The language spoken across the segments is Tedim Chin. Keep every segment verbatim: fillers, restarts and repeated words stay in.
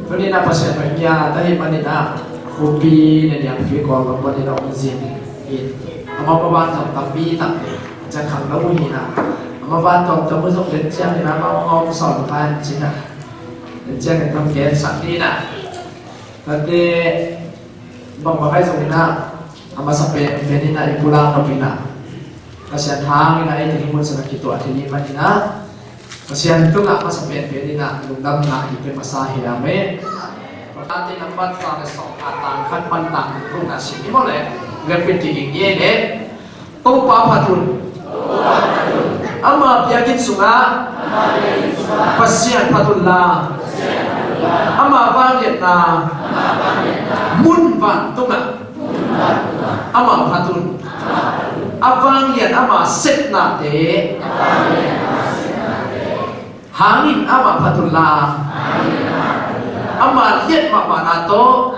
Tuni-in ah Pasian hoih ngiat ahih manin ah khuapi le niangpi kawl lam panin ah hong zin in, amau maban zong tampi tak ciang khangno uh hi-in ah, amau maban tawmtawm uh zong den ciangin ah amau hong sawl kha in ci-in ah, den ciangin hong gensak ding in ah, tate bangmah ahi zongin ah, a masa pen pen in ah i pulak nop in ah, Pasian hangin ah ei teng hih mun sung ah kituat hi manin ah, Pasian tungah masa penpen in ah lungdamna i pia masa hi. Amen. Galatia number tang le sawm, a tang khat pan tang gukna sim ni maw le. Repeat kik ing ei le. Topa phat un. Ama biakinn sungah Pasian phat unla, ama vangliatna mun vantungah amah phat un. A vanglian ama sepnate hangin amah phat unla, ama liat mahmahna tawh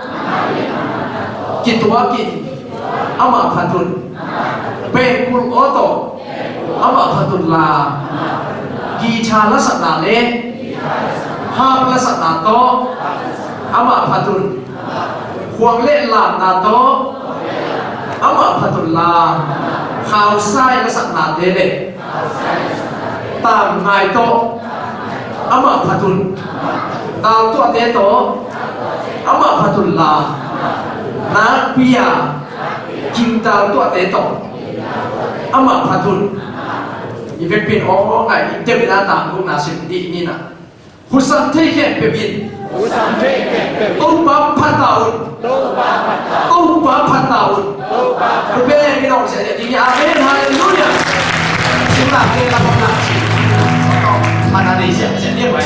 kituakin amah phat un. Pengkul aw tawh amah phat unla, guitar lasakna le harp lasakna tawh amah phat un. Khuang le lamna tawh amah phat unla, khausai lasaknate le tamngai tawh amah phat un. Taltuahte tawh amah phat unla, nakpi-a kingtaltuahte tawh amah phat un. I vekpi-in aw ngai, i teh in a tang gukna sim dih ni na. Husam thei khempeuh in. Husam thei khempeuh in. Topa phat ta un. Topa phat ta un. Topa phat ta un. Topa phat ta un. Amen. Halleluia. Singlamteh lam ah na. Mana ni siap siap dia bai.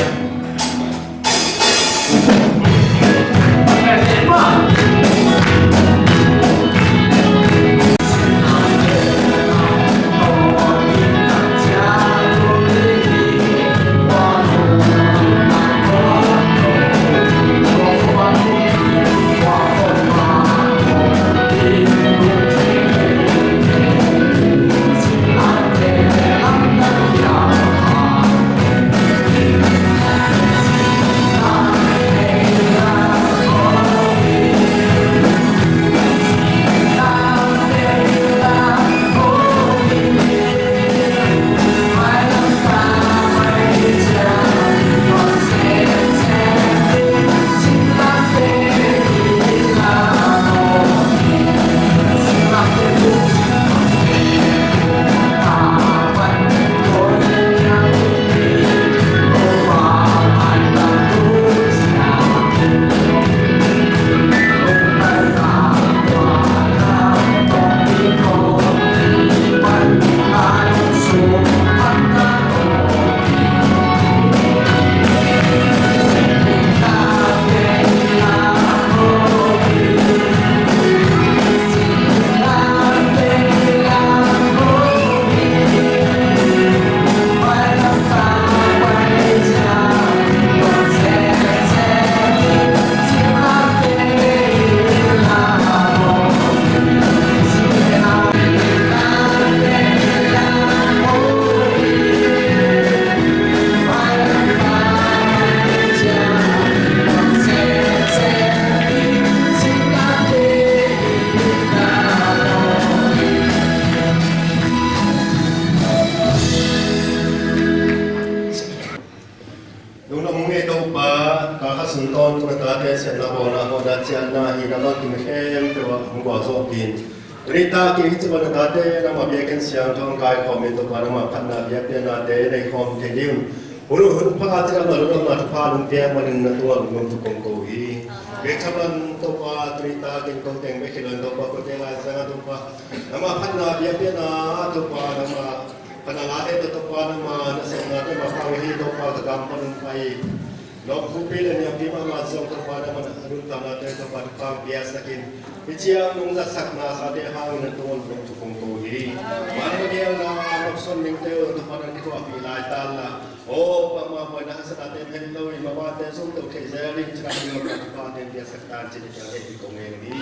Lungdam ung ei Topa, ka kha sung tawntung na tate siatna bawlna hawhna ciahna hihna lawhna khempeuh ah hong gualzawhpih in. Tuni takin hih ci bang na tate nangmah biakinn siangtho hong kaikhawm in Topa nangmah phatna biakpiaknate nei khawm thei ding un. Hun uh hun pha a ciah na lungdamna thupha hong piak manin na tungah lungdam thu kong ko hi. Biak thaman Topa tuni takin ko teng bek hi lo in Topa kote lai ciangah Topa nangmah phatna biakpiakna Topa nangmah phatna late tawh Topa nangmah nasepnate mah pang hi Topa ka gam pan hong pai. Lawm khuapi le niangpi mahmah zong Topa nangmah a nuntaknate Topa thupha hong piaksak in. Hih ciang nong zatsak nasate hangin a tungah lungdam thu kong ko hi. Mangmuhna a nopson ningte uh Topa nang kithuahpih laitan la, aw, bangmah buaina haksatnate phen lo in, mavante zumto thei zel in, cina ding a mangpate piaksak tan cin i piang hei hi kong ngen hi.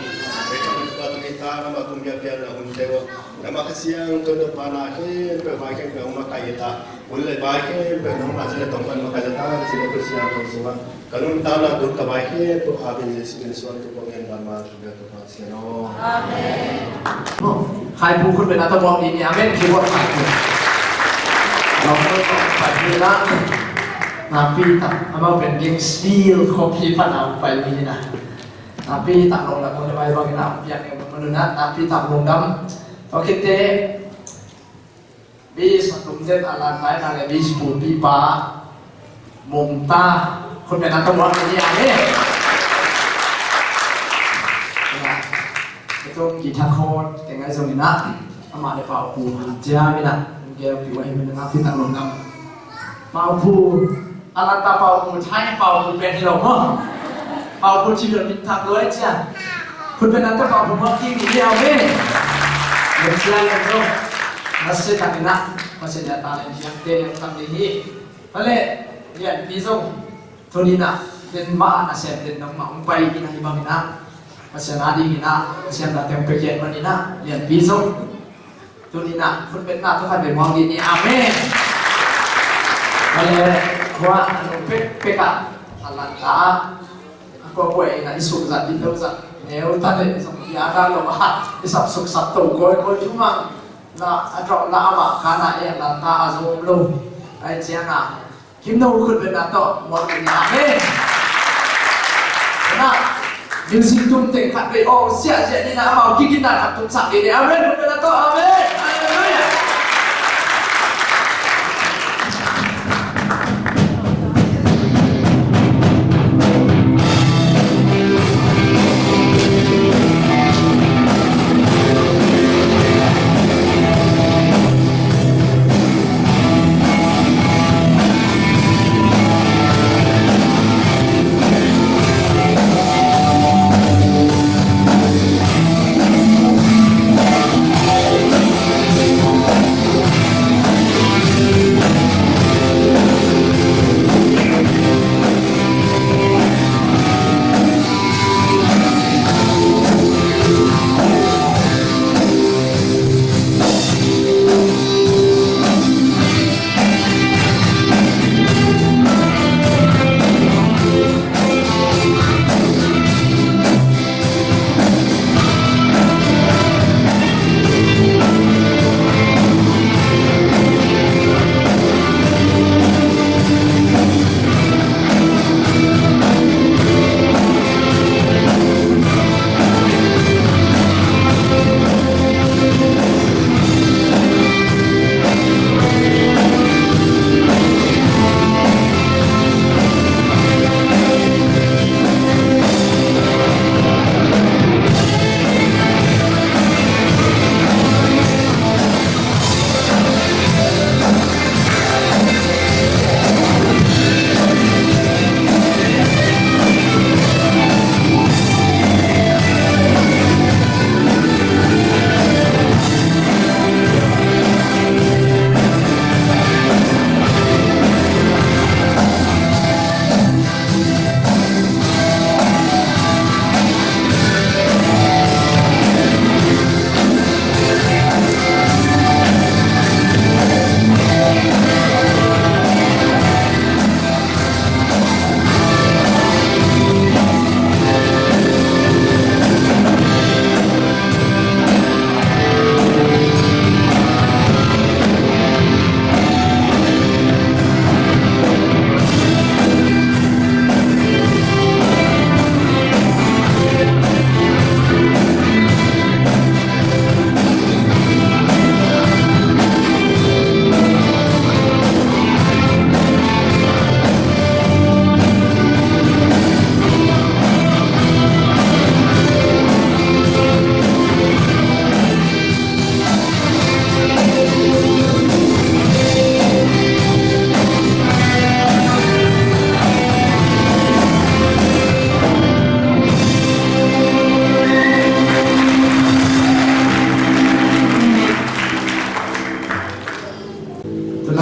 Hei kong Topa tuni tan amah kong biakpiakna hunte uh, namah Kha Siangtho in Topa na khempeuh vai khempeuh hong makaih in la, hun le vai khempeuh nangmah zia le tongpan makaih zaw tan cin a Kha Siangtho sungah ka nuntakna tun ka vai khempeuh ap in Jesuh min suang thu kong ngen, bangmah kong biak Topa Pasian aw. Amen. Khaipu khutbetna tawh muak ni ni. Amen. Keyboard Khaipu. Lawm tawh pai ni la. Nakpi tak amau pen geng steel copy pan a pai ni na. Nakpi tak lawm la ko le bai bang na piak ni mun na. Nakpi tak lawm dam. Tua khit teh Bass a tum den a lan lai na le bass pulpi pa Mungta khutbetna tawh muak ni ni. Amen. Ina, tua guitar chord teng ai zong ina, amah le Pau Pu han cia mina, nge pi wa hi mina na pi tak lom nam. Pau Pu, a lan ta Pau Pu, thai Pau Pu pen hi lo maw. Pau Pu ci lo min tak lo ai cia. Khutbetna tawh Pau Pu muak ni ni. Amen. Len cia len zong. Nasia tak ina, Pasian a ta len ciang te len tak ni hi. Pale, lianpi zong. Tuni na, den mah na sem den nang mah ung pai ina hi bang ina. Pasian a ding ina, Pasian na teng pe kiat man ina, lianpi zong. Tuni na, khutbetna tawh khat ve muang dih ni. Amen. Pale, hua, anu pek, pek a, a lan ta. A kua kua ina i suk zat, i lo zat. Neu ta le, i suk i a ka lo a, i sap suk sap to koi koi tu mang. La, a drop la ama, ka na e, a lan ta a zo lo. Ai ciang a. Hymn khutbetna tawh muak ni. Amen. Na, music tum teng khat vei aw, siahsiah ni na amau kikina khat tum sak ni. Amen. Khutbetna tawh. Amen. Hallelujah.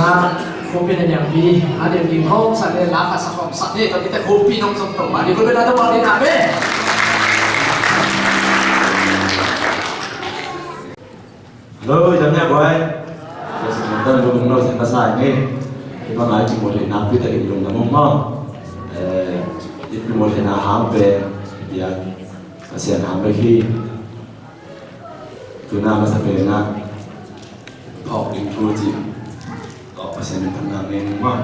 Khuapi na niangpi a nih ding khawm sa le la khat sa khawm sa nih tawh i te khuapi nong zong tawh mah ding khuapi na tawh mah ding a ve. Hello, i dam nia boy. Sa sa tan lo lo sa sa ni. I bang ai ci mo le na pi ta ding lo na mo mo. Eh, i pi mo le na ham pe. Ya. Pasian ham pe hi. Tuna masa pen ah phawk ding thu cih tawh Pasian min phatna ngei ning maw?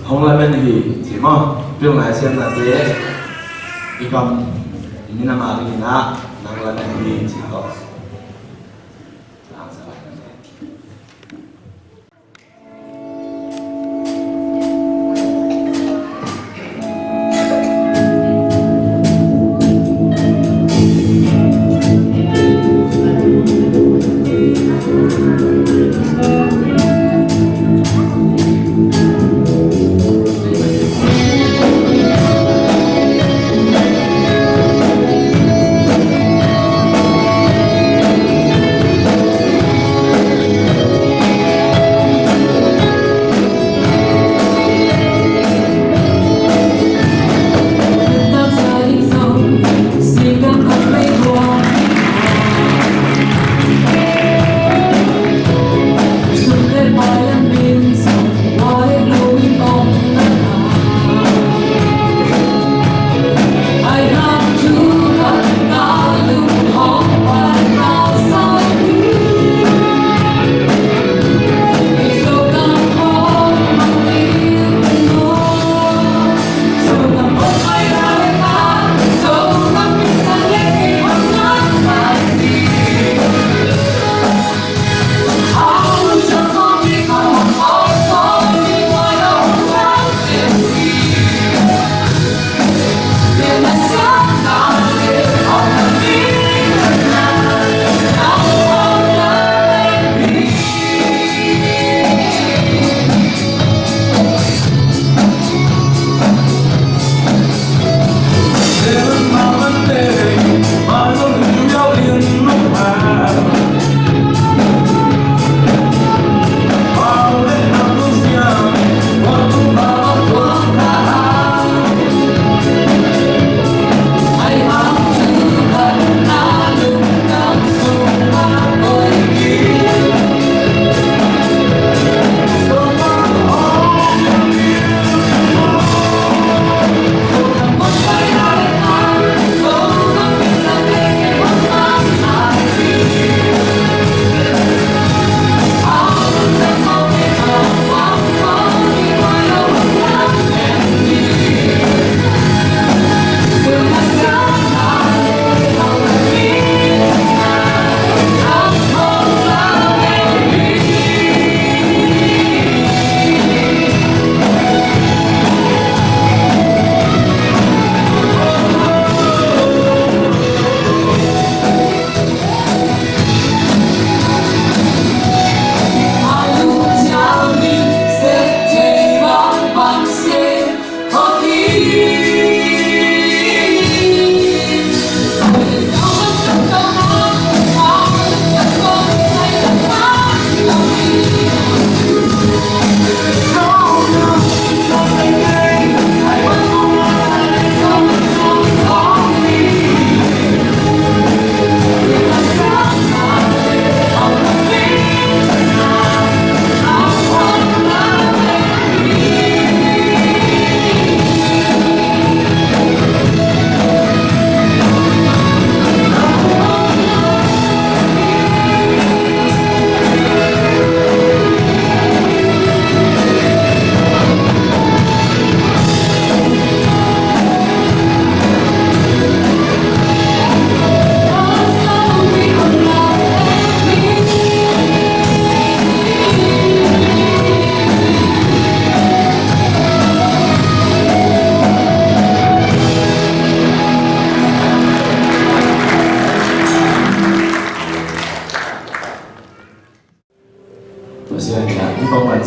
Hong lamen hi ci maw? Pilna siamnate i kam i minam a dingin ah nang lamen hi ci tawh.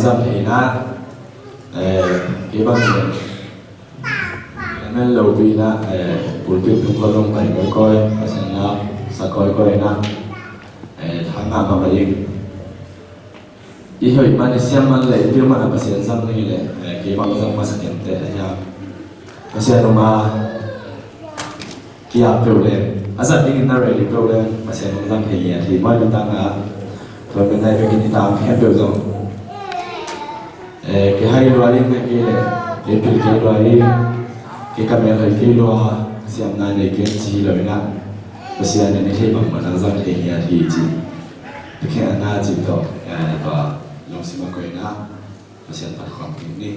Zang thei na, eh, kei bang zang. Mel lo pi na, eh, pulpit tung ko dong pai koi koi, Pasian na sa koi koi na, eh, thang na ma pai ing. I hoih man, i siam man le, i piu man a Pasian zang ni le, eh, kei bang zang masa kei te a hiam. Pasian um a, kia peuh le, a zat dingin na ready peuh le, Pasian um zang thei ngiat hi, mai bintang a, tuan bintang i pekin i tam khempeuh zong. Eh, kei hai lua ding na kei le, kei pil kei lua ding, kei ka mel hai kei lua, siamna nei kei ci lo ina, Pasian in i thei bang man a zang thei ngiat hi ci. Kei a na ci tawh, eh, tua, lungsim a koina, Pasian pat khawm kik ni.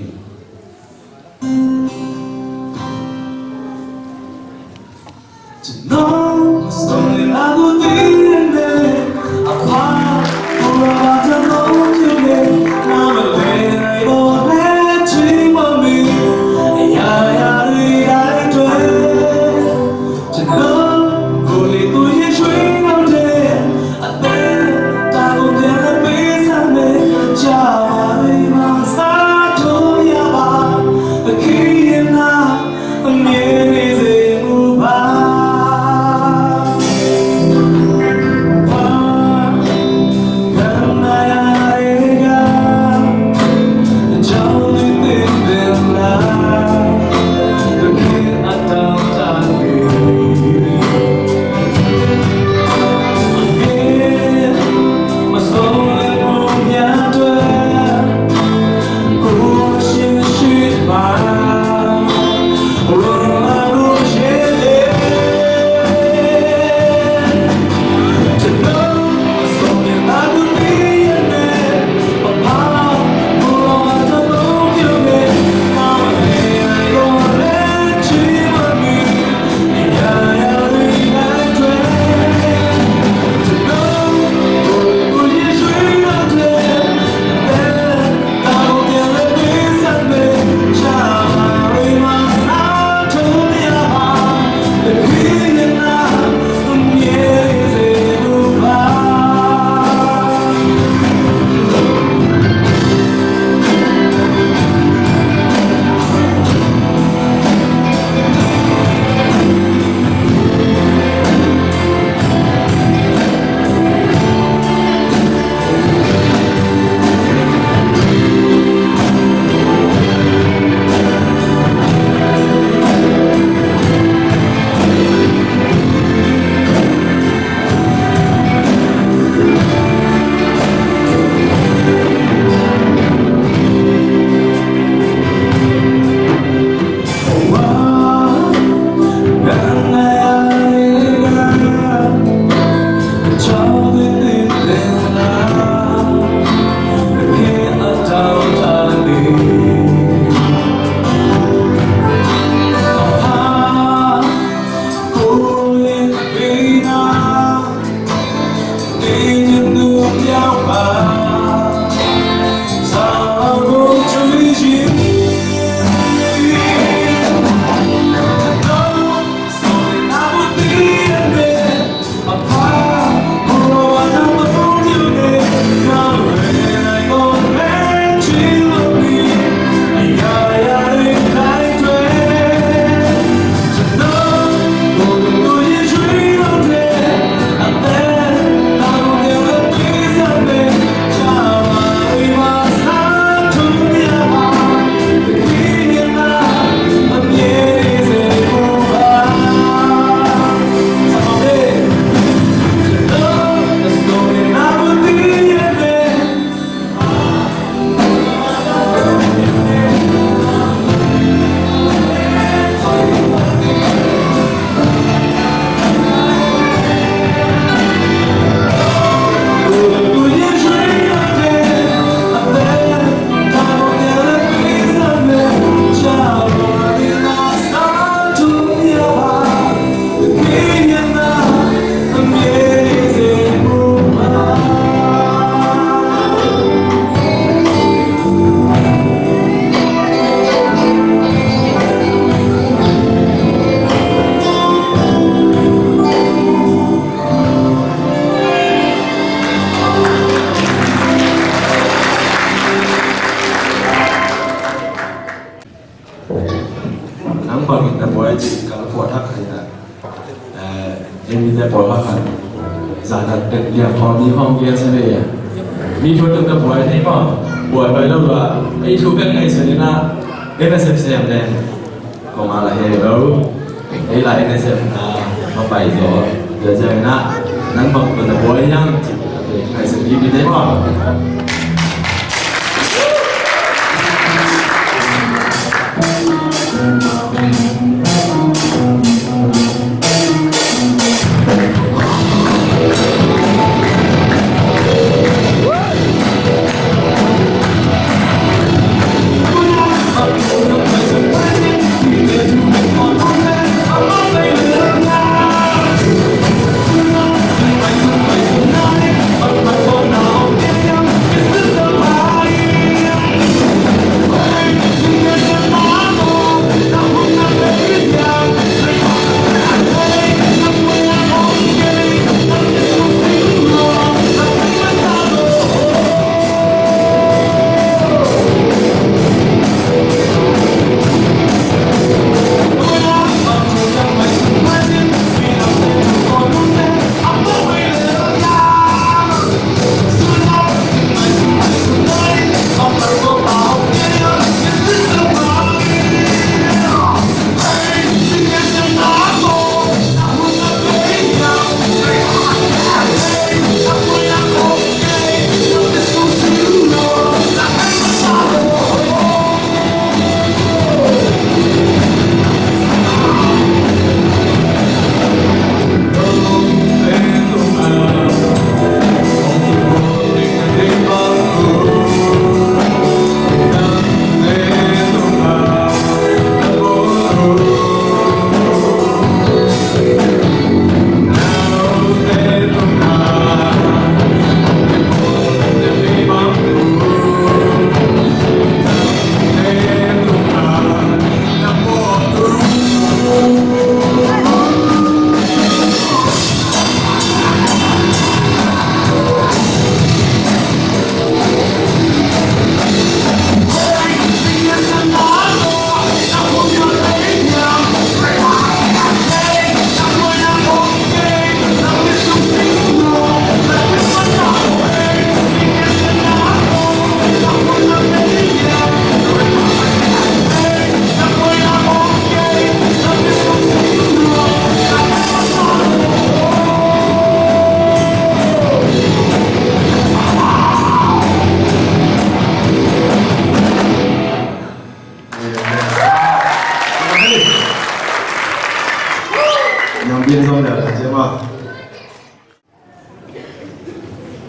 Pawl khat khat zahtak tek liang khawng ni khawng kia si ve. Mi thu tuk ta buai thei maw? Buai bai lo lua. Ei thu kan ngaihsun in ah, ei nasep sem leng kong a la he lo. Ei la ei nasep na mapai zaw. Tua ciang in ah, nang bang tua na buai hiam cih ngaihsun i pi thei maw?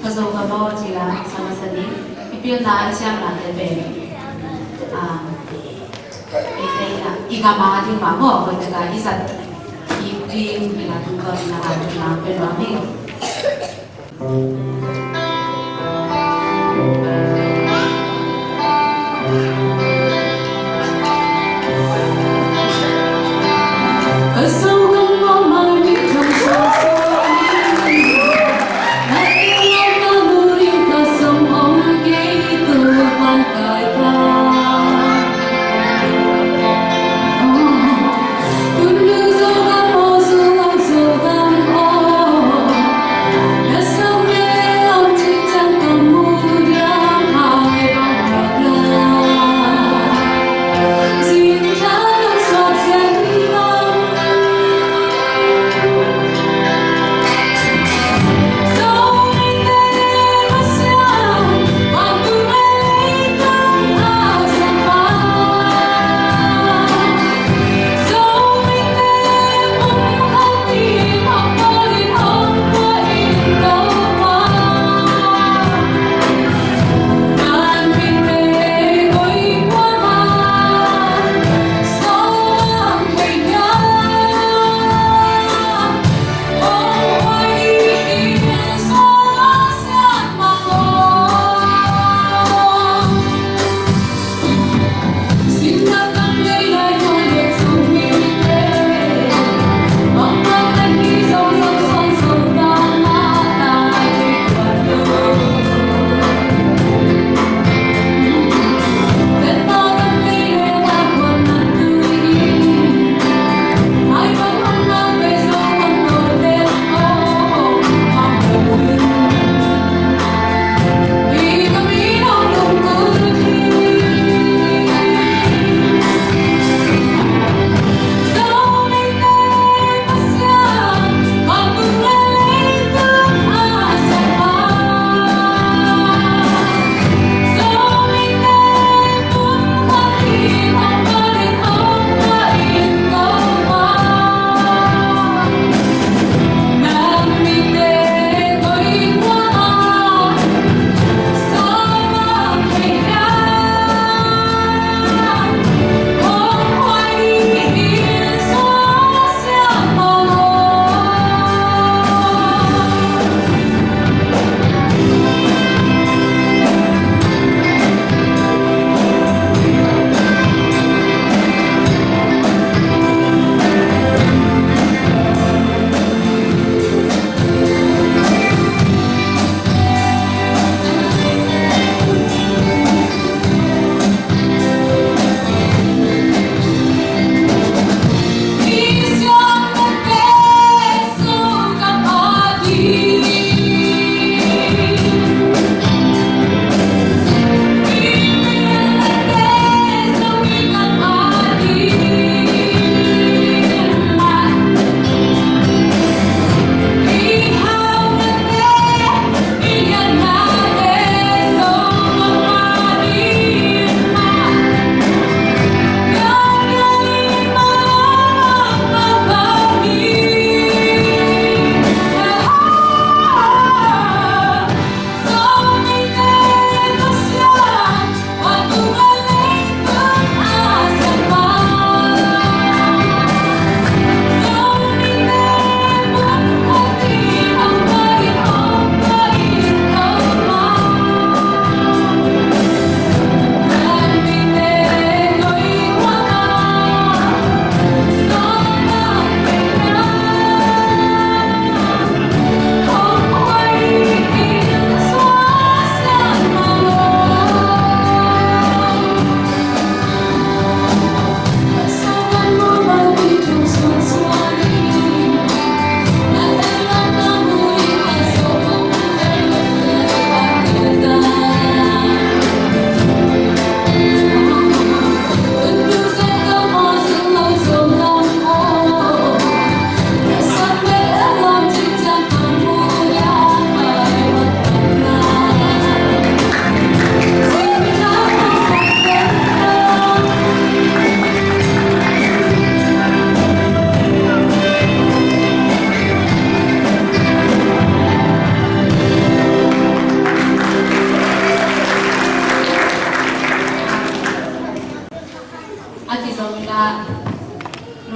Ka zo ka baw ci la sa masa ding. I pilna a ciamnate pen, ah, i theihna, i gam a ding mah maw, koitak a i zat kik ding, i la tung tawh i na la tung na pen mah hi.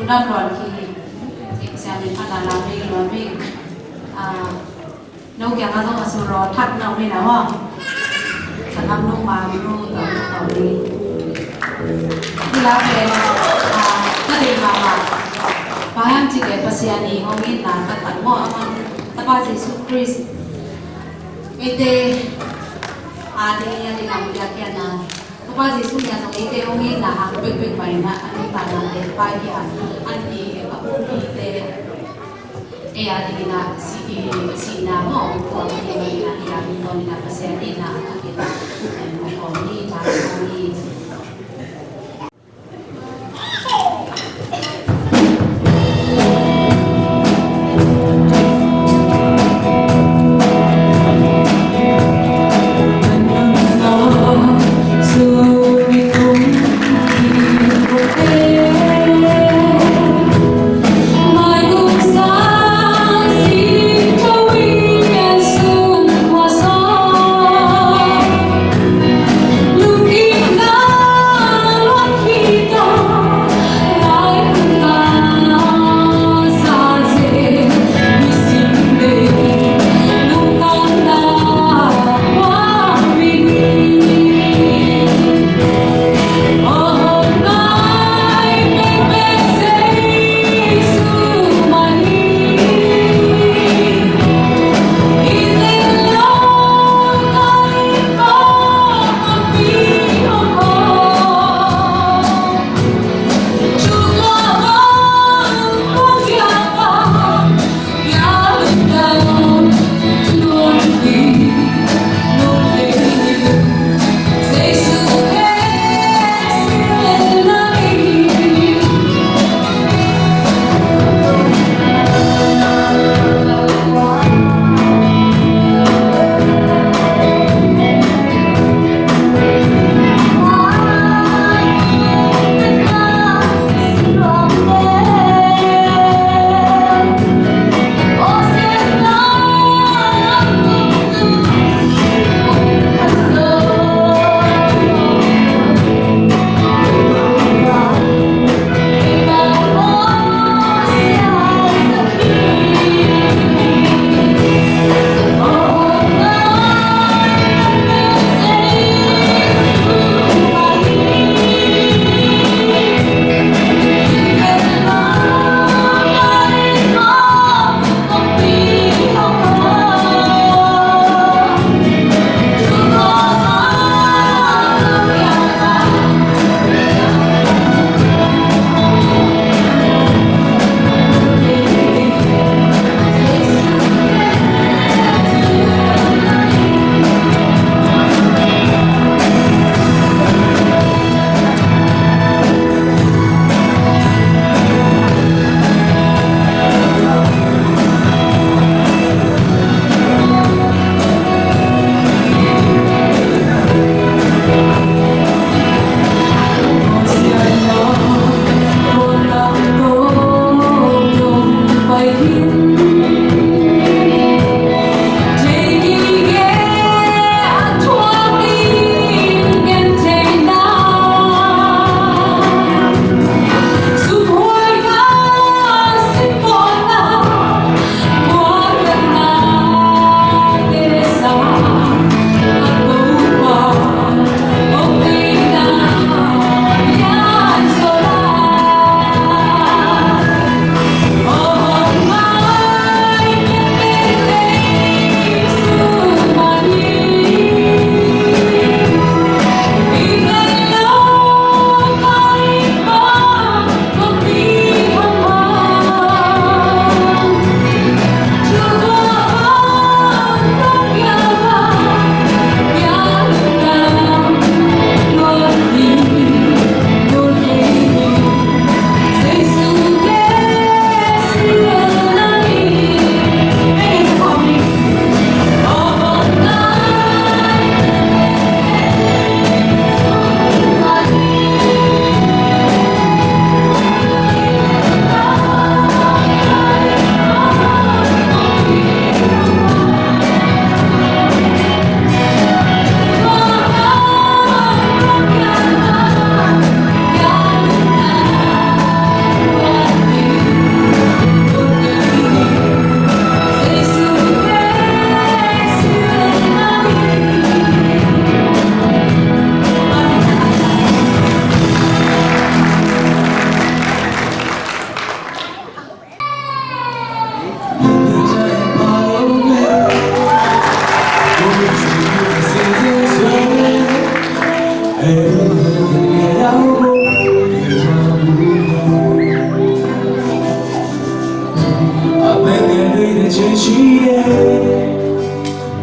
Lam luan khi, Pasian min phatna lam ding luan ding. Ah, no kiang a zong a su raw thak no mi na maw. Sa lam no ma mi no ta no ta mi. Kula pe, ah, ka dei ma ma. Bang hang ci le Pasian i hong itna ka tak maw, a man Tapa Jesu Khrist. Mite a ding a ding a ding a ding a Tapa Jesu nia zong eite hong itna hang pekpek mah in a, a nuntakna te pai hi a, a ni a pumpi te ei a ding in a si, sihna maw, hong tuak hi mah in a, hi a, hong tuak in a, Pasian itna a thak in a, hong tuak hi, ta hong hi.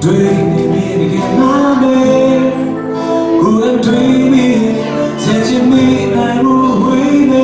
对你面前的那位，不能对面前见面来无悔的。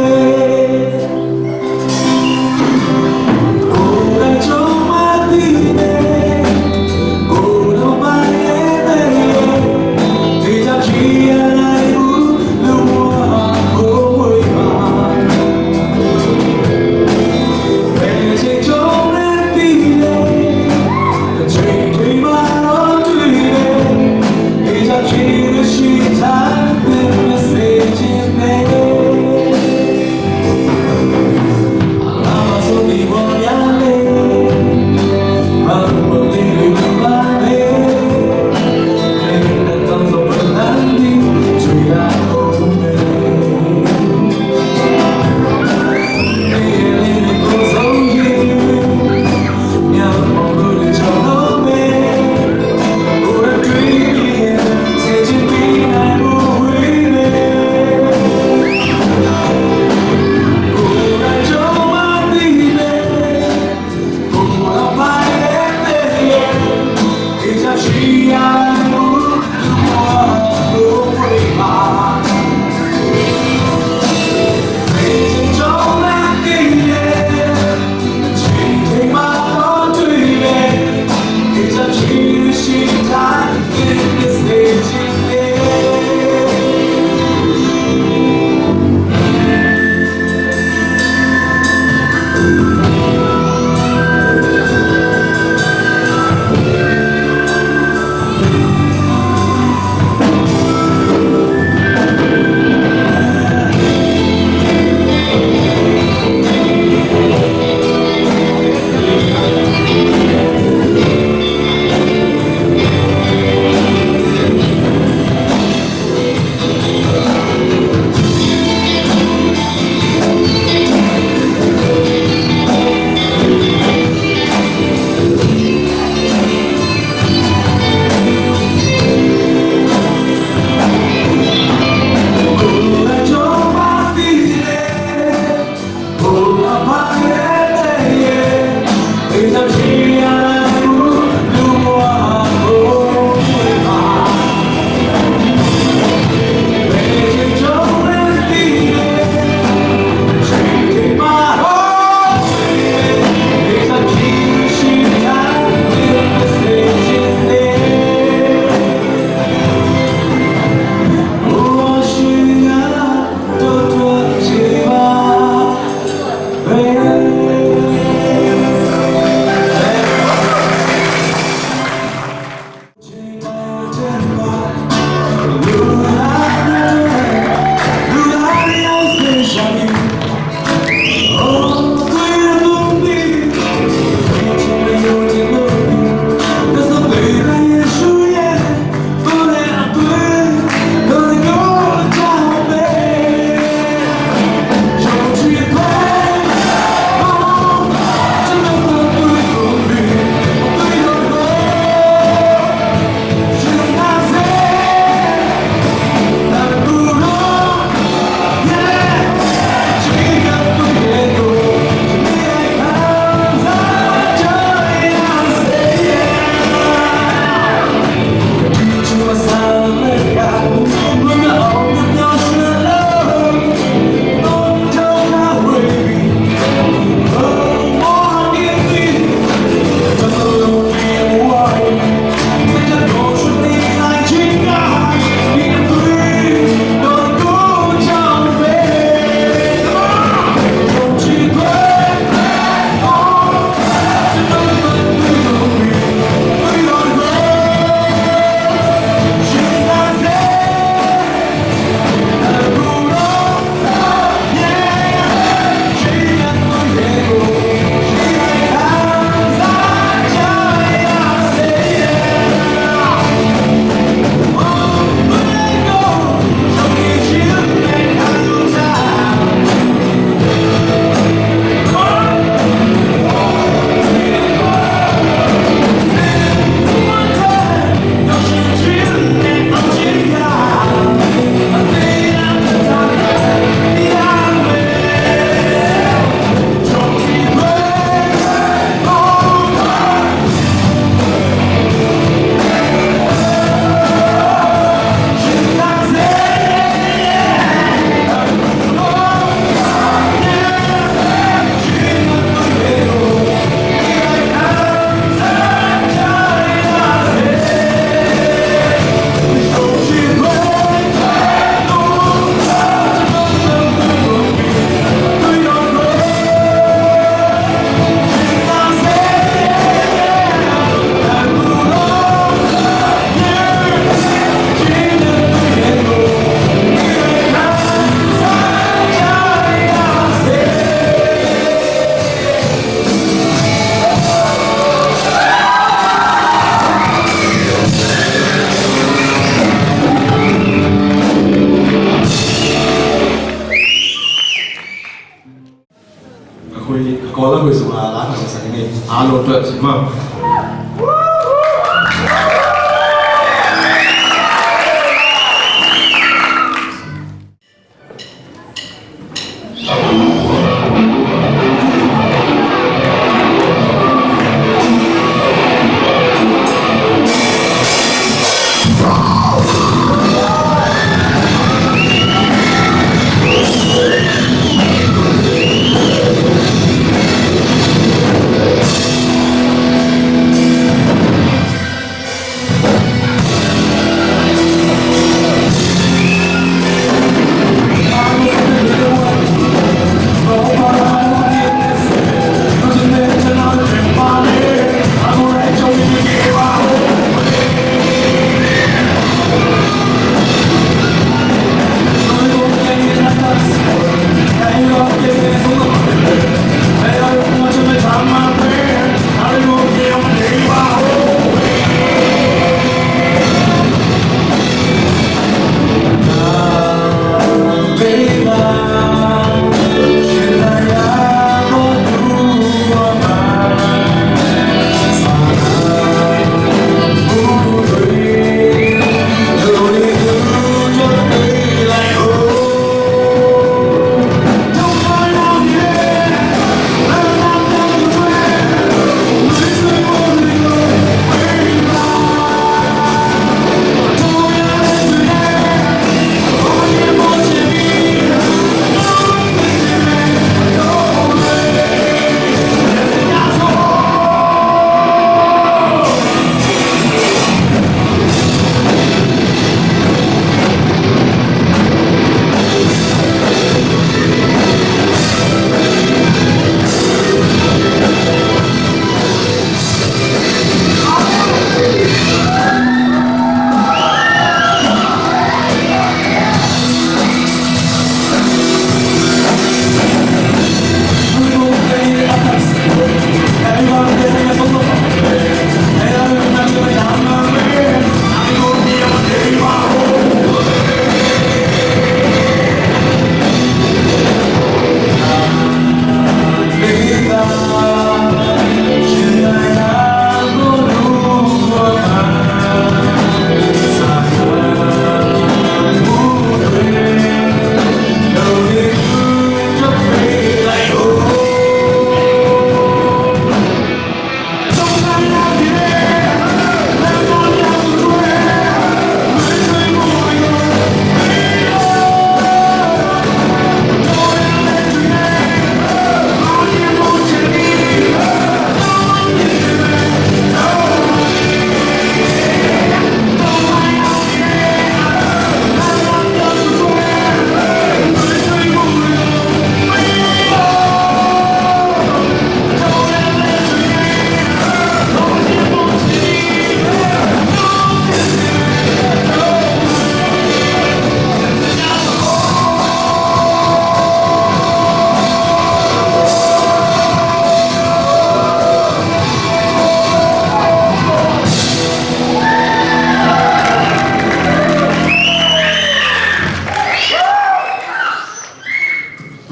Tuat si maw.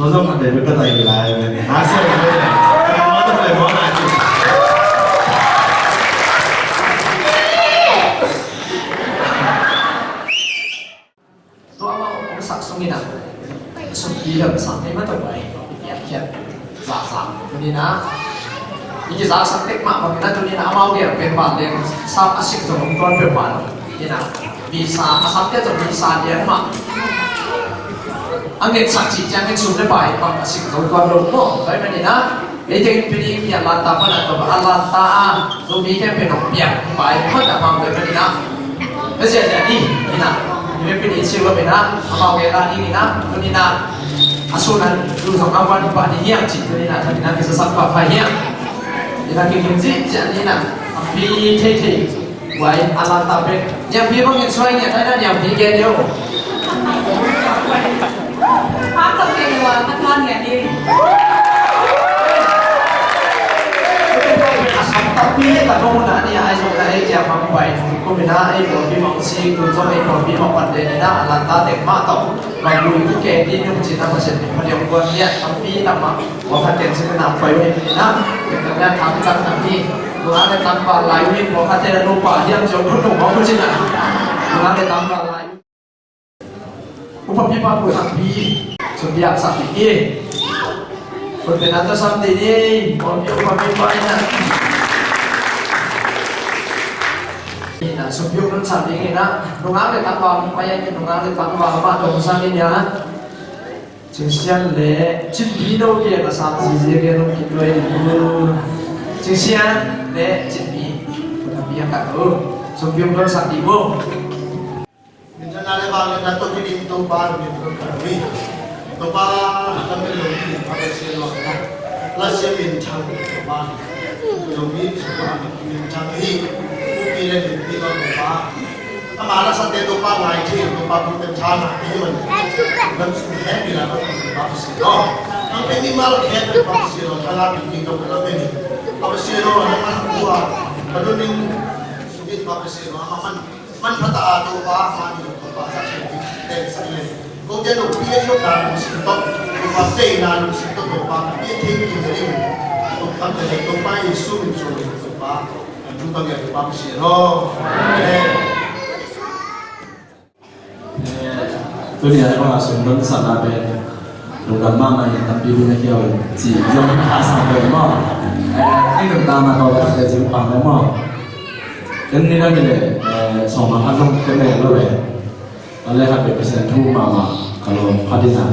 Tua zong a dai bek ka tai lai ve. Ha, sia ve. Ka mawh tak le mawh nai. Tua mah hong sak sungin ah, sum pi lam sak nei mah tua bai. Khiat khiat. Zak zak. Tuni na. I kizak sak tek mah bangin ah tuni na amau gel pen ban leng. Sam a sik zong hong tuan pen ban. Tuni na. Misa a sam tek zong misa lian mah. A ngetsak cih ciangin sum le pai bang a sik zo tuan lo maw. Tua ahih manin ah, ei teng pen i pian lanta pan a tawh a lanta a Zomi khempeuh in hong piak pai pan a bang tua ahih manin ah, ka ziahziah ding in ah, i pen i cih lo pen ah, amau gel a ding in ah, tuni in ah, a sun an lu zong a van pah ding hiam cih tuni in ah, tuni in ah kisasak pah pah hiam. Ina kikim zihziah ni na, a pi theithei. Wai, a lanta pen. Niangpi bangin suai ngiat ai na niangpi gen deuh. A sam tapi ta kong na ni ai zong na ai kiam bang. Pai, kum in ah ei pawlpi mah hong sik, tu zong ei pawlpi mah pan den in ah, a lanta tek mah tawh va vui kik ding hi ung ci-in ah, Pasian min phat ding ung. Guan lian tampi tak mah, tua khat ken ci-in ah pai uh hi in ah, ken kan lian tam cang tam hi. Nungak le tangval lai uh hi, tua khat ken a nupa hiam ci-in ah, nungak le tangval lai uh. Upa pipa pu nakpi, sum piak sak ding hi. Pu pen a tawh sam ding hi, pawlpi upa pipa in ah. In ah, sum piak nun sak ding in ah, nungak le tangval, pai a kin nungak le tangval mah dong sak in ah. Cing Sian le Cin Pi no ke, a sang zizi ke nung kin duai ding uh. Cing Sian le Cin Pi, pu nakpi a kat uh. Sum piak nun sak ding uh. Minthang le vangliatna tawh kiding Topa na min tawh ka ri. Topa na ka min lo hi, a ka sia lo na. La sia minthang Topa. Lo mi Topa na minthang hi. Pi le min pi lo Topa. Ama la sa te Topa ngai thi Topa pu te tha na hi man. Nam su he mi la Topa sia lo. Ang pe mi mal he Topa sia lo. Ka la pi pi Topa la pe ni. Topa sia lo na man tua. Ka do ning su bi Topa sia lo. Ama man. Manpha ta a Topa, mah ni Topa, sa khin teng sa le. Ko te no pia yo ka lungsim tawh, Topa te na lungsim tawh Topa, pia thei khin ding. Topa te Topa Jesu min suang ding Topa, an thu bang ya Topa Pasian aw. Amen. Tuni a bang a sum don sa na pen. Lungdam mahmah in tampi ding a hiau in ci zong a sang ve maw. Eh, ei lungdam a tawh le zing pang le maw. Ken ni na ni le, eh, sawma khat zong ken le lo le. A le khat be Pasian thu mahmah ka lawm khat in a.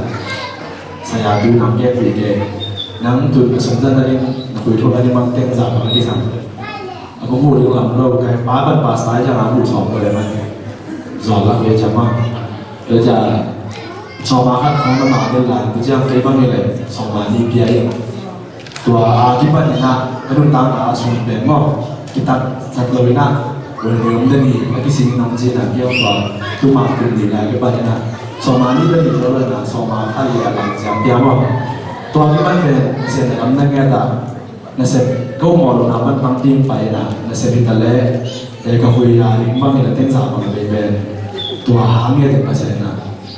Saya tu nang ke pi ke. Nang tun ka sum zan na ding, na khui thu na ding mang teng za ka ding sang. A kong hu ding lam lo, ka pa pan pa sai ciang a hu sawm ko le man. Zuan lak ve ciang ma. Tua ciang sawma khat khong na ma den lan, tua ciang kei bang hi le sawma nih pia hi. Tua a kipan in a, ka nuntakna a sung pen maw, kitat sat lo in a, wen wen om den hi, a kising in a om ci in a, kei tua tu ma kum nih lai kipan in a, sawma nih pen hi lo in a, sawma khat le a lang ciang pia maw. Tua kipan pen Pasian a lam na nget a, nasep ko mawl lo na man pang ting pai na, nasep hi ta le, le ka hui a ling bang hi la teng za bang bei pen. Tua hang nge ding Pasian na.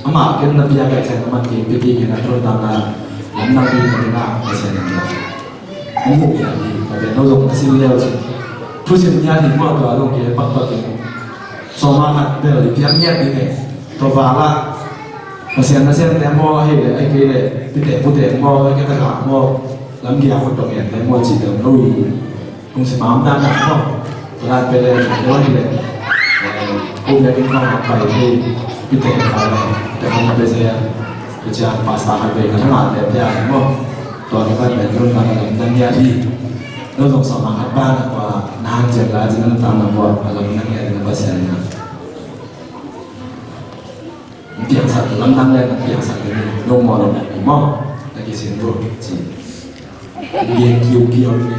Amah ken na pia kai sen na man ting pi ti ken na tun tang na. Lam nang pi na ding na Pasian na. Mu pia ti, ka pen no zong na sim leo si. Thu sim nia ti mo tua zong ke pak pak ke. Sawma khat bel di pia nia ti ne. Tua va la. Pasian na sian te mo, hei le, ai kei le, pi te pu te mo, ai kei ta ka mo, lam kia ko tong yan te mo ci te mo wi. Kung si mam dan na mo. Tua pe le, lo ni le. Ku le kin kong pai hei, pi te ka le, te kong pe se ya. Pi cia pasta ka pe ka na te te mo. Tua ka pe lo na lam dan ya di. Lo zong sa ma ka ba na tua, na han cia la, cia na ta na mo, lam na ya na Pasian na. Piangsak lamdang le na piangsak le ni, no mo lo na ni mo, na kisin ru ci. Ye kiu kiu ni.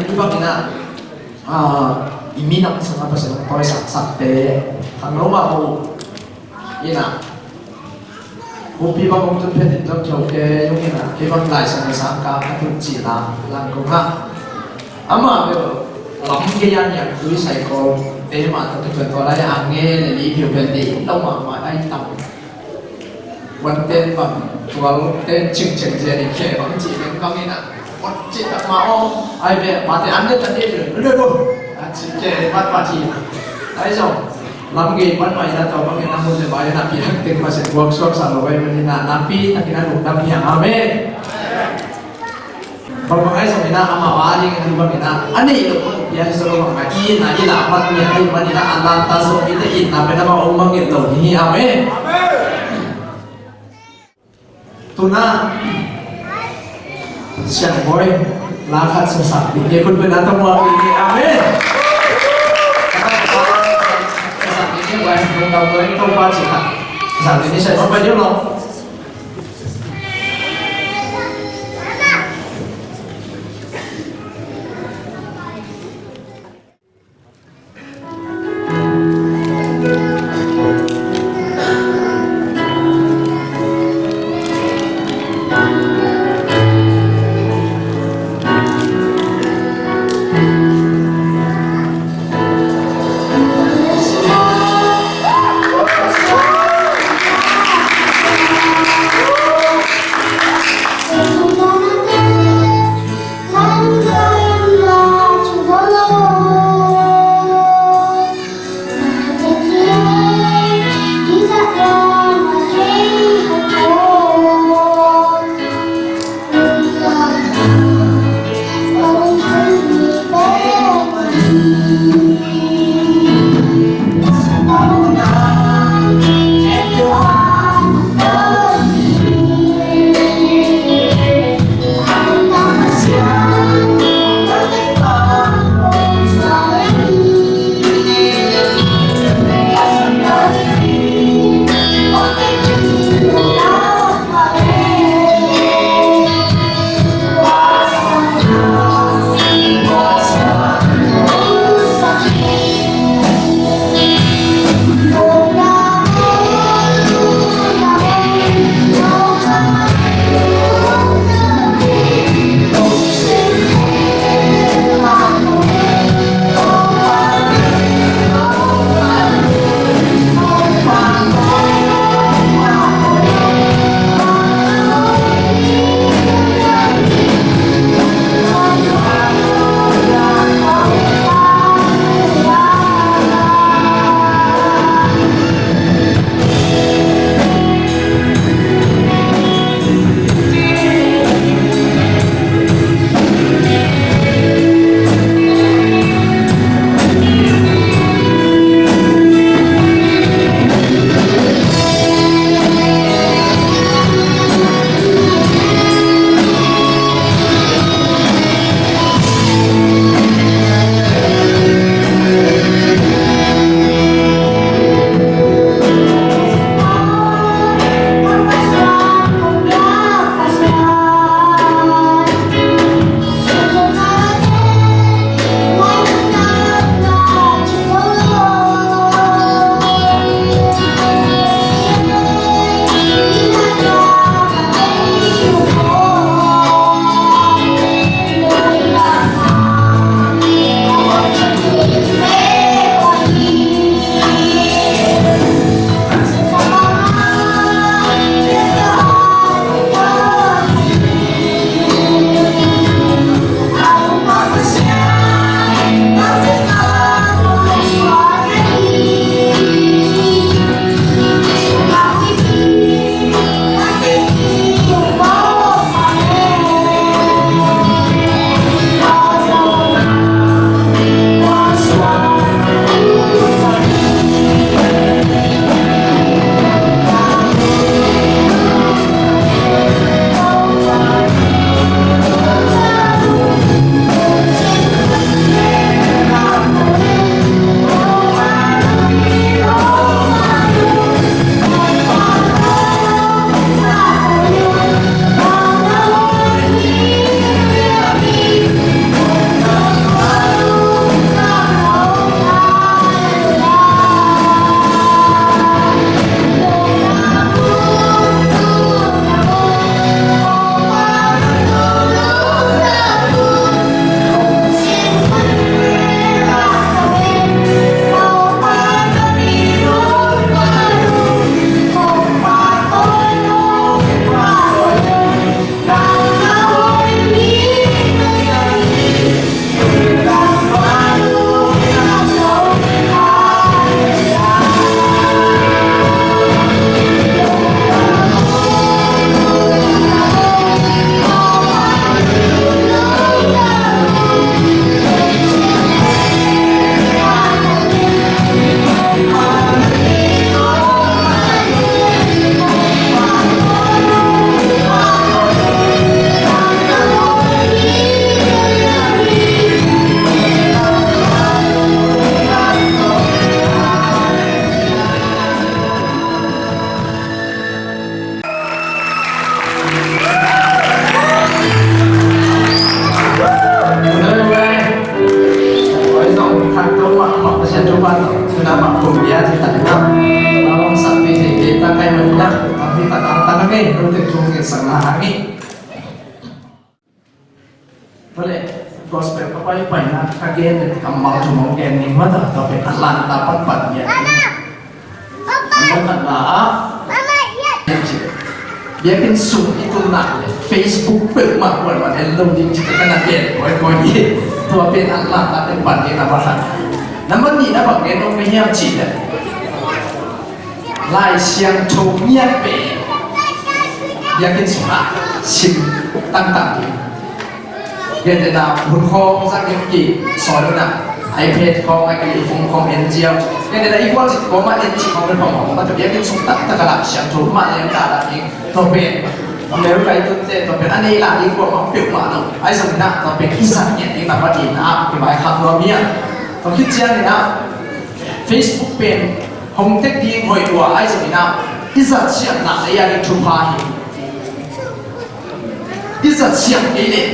Tua bangin ah, ah, i minam sungah Pasian hong tawisaksak te khangno mah uh in ah, bupi bang hong tun phetin zong kio ke, yung in ah, kei bang Lai Siangtho sang ka ka tun cih la lang kong ah, amah bel lam gei a niangtui saikawmte mah tawh kituan tua lai a nge le li piu pen deih lo mahmah ai tam. Wan ten bang tual ten cingcing zia ding khe bang cih beng bang in ah, ot cih tak ma om ai be pate an de ta de de de de a cih khe pat pat hi. Ai zong lam gei pan mai na tau bang in ah, mun le bai na pi hak teng ma se buak suak sa lo ai man in ah, na pi tak in ah lungdam hi hang. Amen. Bang bang ai zong in ah, amah a ding in bang in ah, a neih loh bang pia hi zaw lo bang a, i in ah, i lah pan mi a, i man in ah, a lah ta zaw mi te in ah, pen amah ong mangngilh lo hi. Amen. Tuna Siangbawi la khat sasak ding hi, kun pen a tawh muak ding hi. Amen. Sasak ding hi, bai, kun tawh muak ding, tawh pa cih khat sasak ding hi, sai ma pai ding lo. Sang na hang hi. Tua leh gospel ka paipaina ka gen leh kammal thum hong gen ning mah ta, tua pen a lanta panpan ngiat ning. Number khatna ah, biakinn sung i tun nak leh Facebook peuhmah kuamah en lo ding ci ka na gen kawikawi hi. Tua pen a lanta panpan ning, number khat. Number nihna bang gen nop ka hiam cih leh Lai Siangtho ngiat pen biakinn sungah sim tangtang ding. Gentehna hun khawng zang in ki sawl in ah, iPad khawng, a kili phone khawng en ziau. Gentehna i gualcip khawng mah en cih khawng pen phamawh, mah ta biakinn sung taktak ah Lai Siangtho mah lem ta dah ding. Tua pen America i tunte tua pen a nei lah ding kuamah peuhmah lo. Ahi zongin ah tua pen i zat ngiat ding, number nihna ah i vaikhak nuam hi a. Tua khit ciangin ah Facebook pen hong tek ding hoih lua, ahi zongin ah i zat siam nak leh i a ding thupha hi. I zat siam kei leh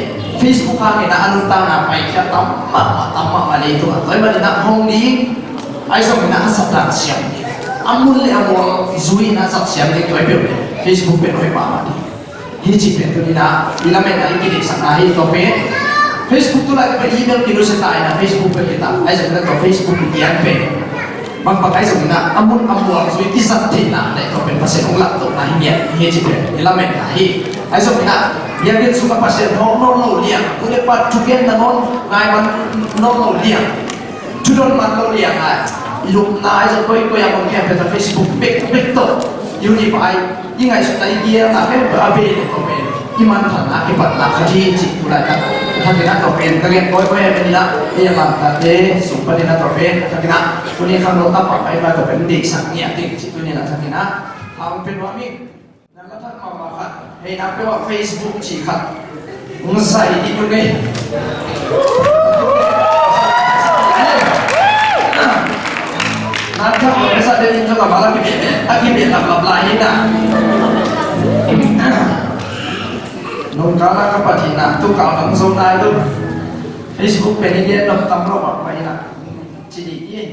Facebook hangin ah a nuntakna paikhia tam mahmah, tam mahmah leitungah. Tua ahih manin ah hong ding, ahi zongin ah a zat dan siam ding, a mun leh a mual zui in ah zat siam ding, tua i peuh leh Facebook pen hoih mahmah ding. Hih ci pen tuni-in ah i lametna i kideihsakna hi. Tua pen Facebook tu laitak pen email kinusia ta in ah Facebook pen kita, ahi zongin ah tua Facebook i lian pen bang bang ahi zongin ah a mun a mual zui i zat theihna leh tua pen Pasian hong laptohna hi ngiat hi ci pen i lametna hi. Ahi zongin ah biakinn sungah Pasian phawk nawn lo liang, tu leh pa thugenna nawn ngai man nawn lo liang, thudon man lo liang a, i lupna ahi zong koikoi a om khempeuh tua Facebook bek bek tawh i hun i pai, i ngaihsutna, i geelna khempeuh a bei leh tua pen i manthanna, a kipatna khat hi cih tu laitak thakin ah tua pen ka gen kawikawi hi. Tua ahih manin ah ei a lamdangte sung panin ah tua pen thakin ah tuni khangno tam mahmah tua pen deihsak ngiat ding cih tuni-in ah thakin ah tha hong pia nuam ing. Na ka thak mahmah khat, hei, na peuh ah Facebook cih khat hong sai dih ung ei. Na thak mahmah sa ding in zong a bal a kibeh, a kibeh laplap lai hi na. Nungkal a ka pat hi na, tu kal nang zo nai lo. Facebook pen i gen nop tam lo mahmah hi na. Ci dih hi.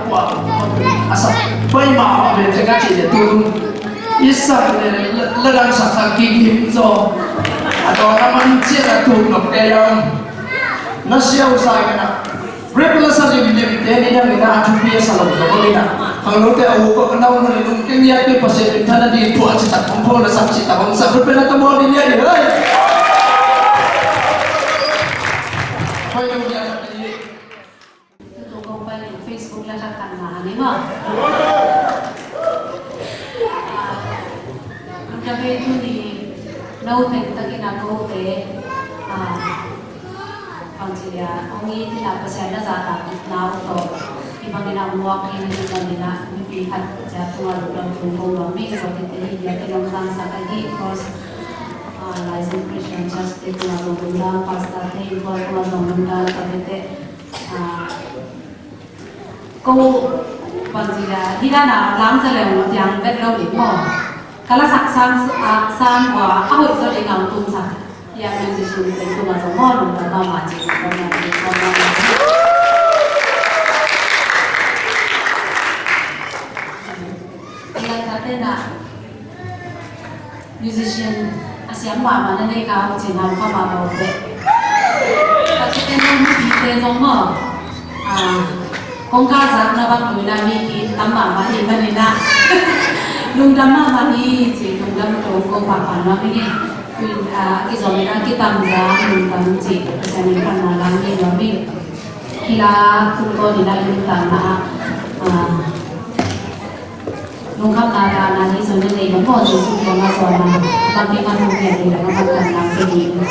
A sak pai mahmah ve teng a cih leh tu i sak leh la dang saksak kik him zaw. A dawn a man ciat a tuk nop kei a om. Na siausa in a rap la sa limlim te ni dang in a thupi a sa lo zaw in a. Khangnote a uk a nau hun in lungteng lianpi Pasian minthanna ding thuah citak hong phawl a sak citak hong sak hun pen a ta mawl ding lian in hei. Pai lo lian a ta hi. Tutu kong pai in Facebook la thak khat na ni maw. Ah, an ka ve tu ni no teng takin a kote. Ah, bang ci dia, ong i tina Pasian na zahtakna uh tawh. I bangin a muak hi ni bangin a mipi khat cia tunga lungdam tung kong nuam ing, ko tete hi dia ken ong tangsak ahi, course, ah, Laizang Christian Church te tunga lungdam, pastor te, i tua tunga lungdam, ko tete. Ah, ko bang ci a, hi dan a lang sa leng mah tiang bet lo ding maw. Ka la sak sang, ah, sang ua, a hoih zaw ding a hong tung sak. Ya, musician te tung a zaw maw, lungdam mahmah ci, lungdam mahmah ci, lungdam mahmah ci. Hi lai ta te na. Musician a siam mahmah na nei ka hong cin hau kha mahmah uh teh. Ka kite zong, mipite zong maw. Ah, kong ka zak na bang lui na mi ki tam mahmah hi manin ah. Lungdam mahmah hi ci, lungdam tawh kong pahpah nuam hi. Tui, ah, a kizom in a kitam zak lungdam ci, Pasian in khan na lang hi nuam hi. Hi la, tun ko ni la lungdam na, ah, Lungkhamna dahna hi zong na nei lo maw, Jesuh kiangah zuan a, bangkih man hong piak ding lo, a bangkih man hong piak ding lo,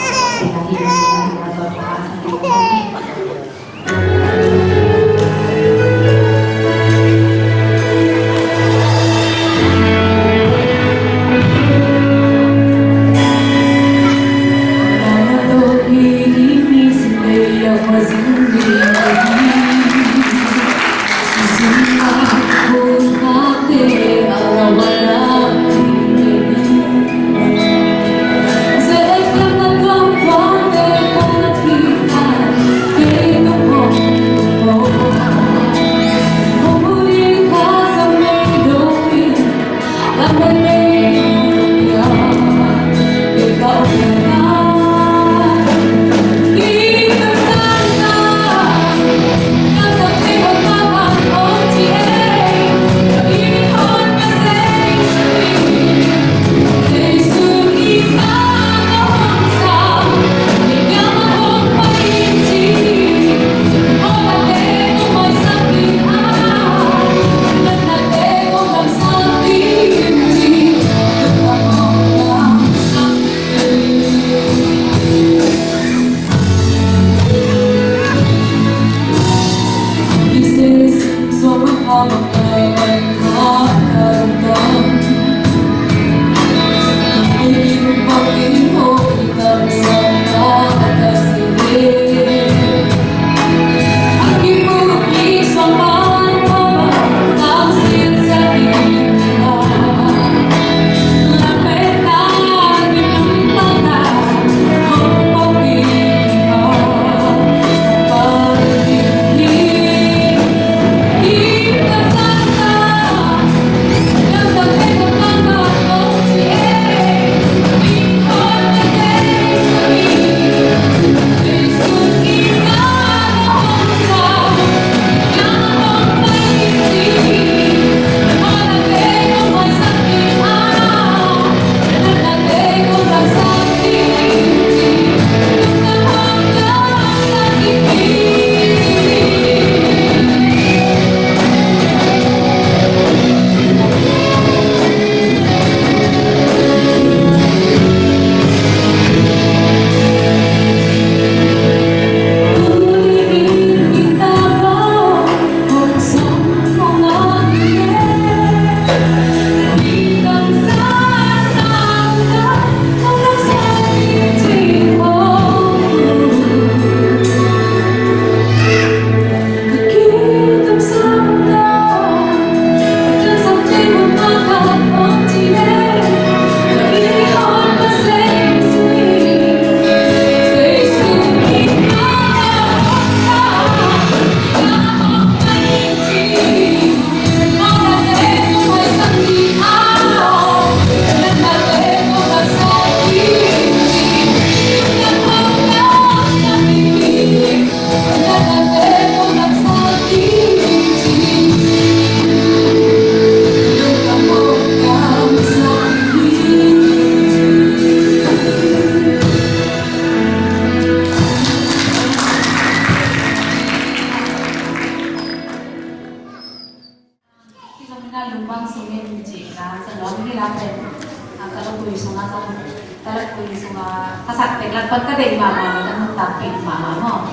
Sak tek lak pan ka deih mahmah, ka nuntakpih mahmah maw.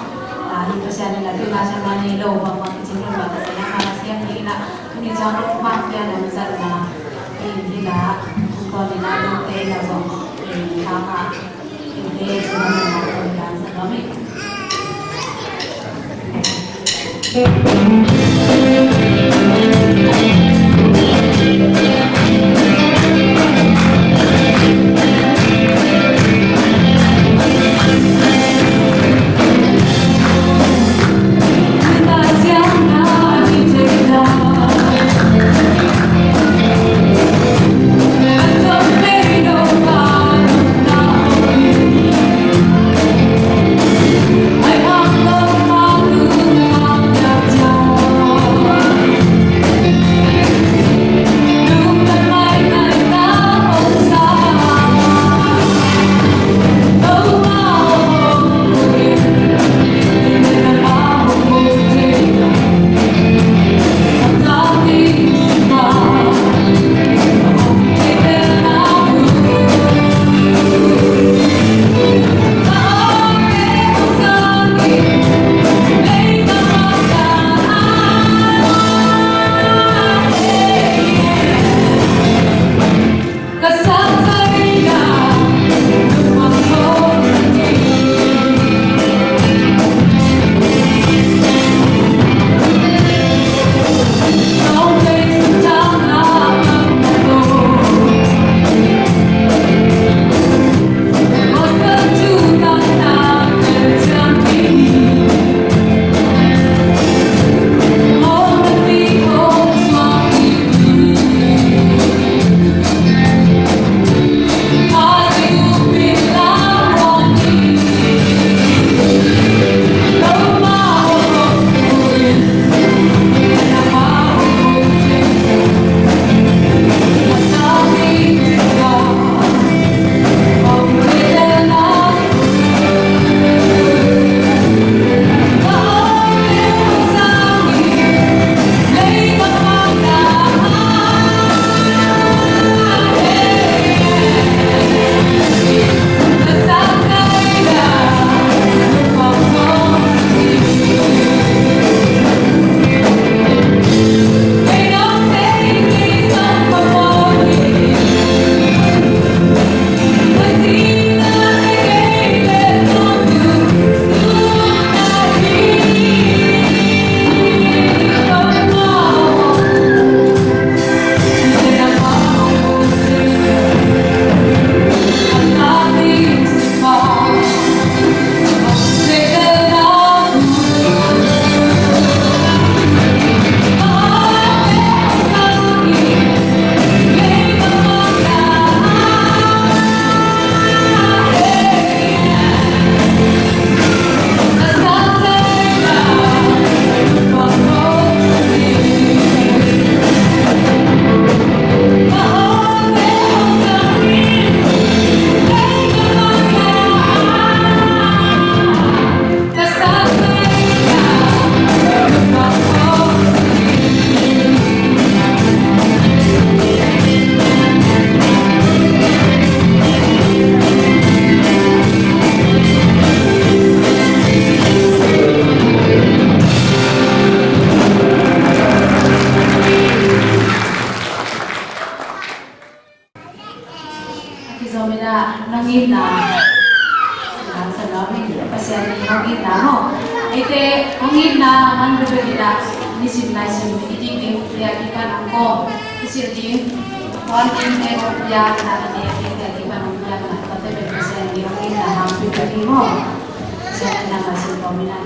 Ah, hi Pasian in a tuna siamah ni lo bangmah kicing lo bang ka siamah ka siam ni in a, tuni ciang lo mah pian a mizat na in hi la, tungtawn in a dongte in a zong in tha ka in te ciamah na tungtawn sa ka mi. A kizom in ah nong itna lam sa nuam ing, Pasian in nong itna maw. Eite hong itna man bek in ah nisim naisim i dik ding, tua kipan hong kawm i silh ding, puan ding te hong piak na, i dik ding tua kipan hong piak na, tua te pen Pasian in hong itna hang bek ding maw. Pasian in nang a sin kawm in ah.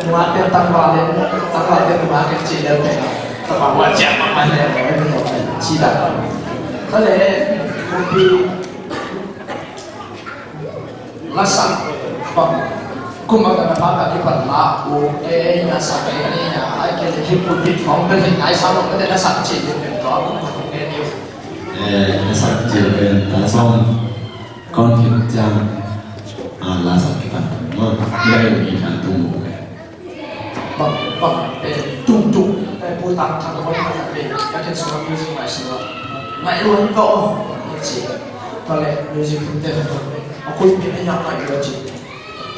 Nungak pen tangval in, tangval pen nungak in ci lel pen. Tangval pen ciang mah pen lel pen ci dan. Ka le, kumpi, lasak bang. Kum bang na pa ka kipan la, u, e, lasak e, ni na, ai ke le, hip pulpit khong pen, ai sa lo, ka le lasak ci lel pen, to, kum ka pen, ni. E, lasak ci lel pen, ta song. Kon khit ciang a la sak khit a tung maw, midang in mi khat tung maw. Bang, bang, eh, tung tung, eh, pu tang tang ko ni ka pe, ka ken so music mai so. Mai lo ko ci. Ka le music tung te ko. A kui pe ni ya mai lo ci.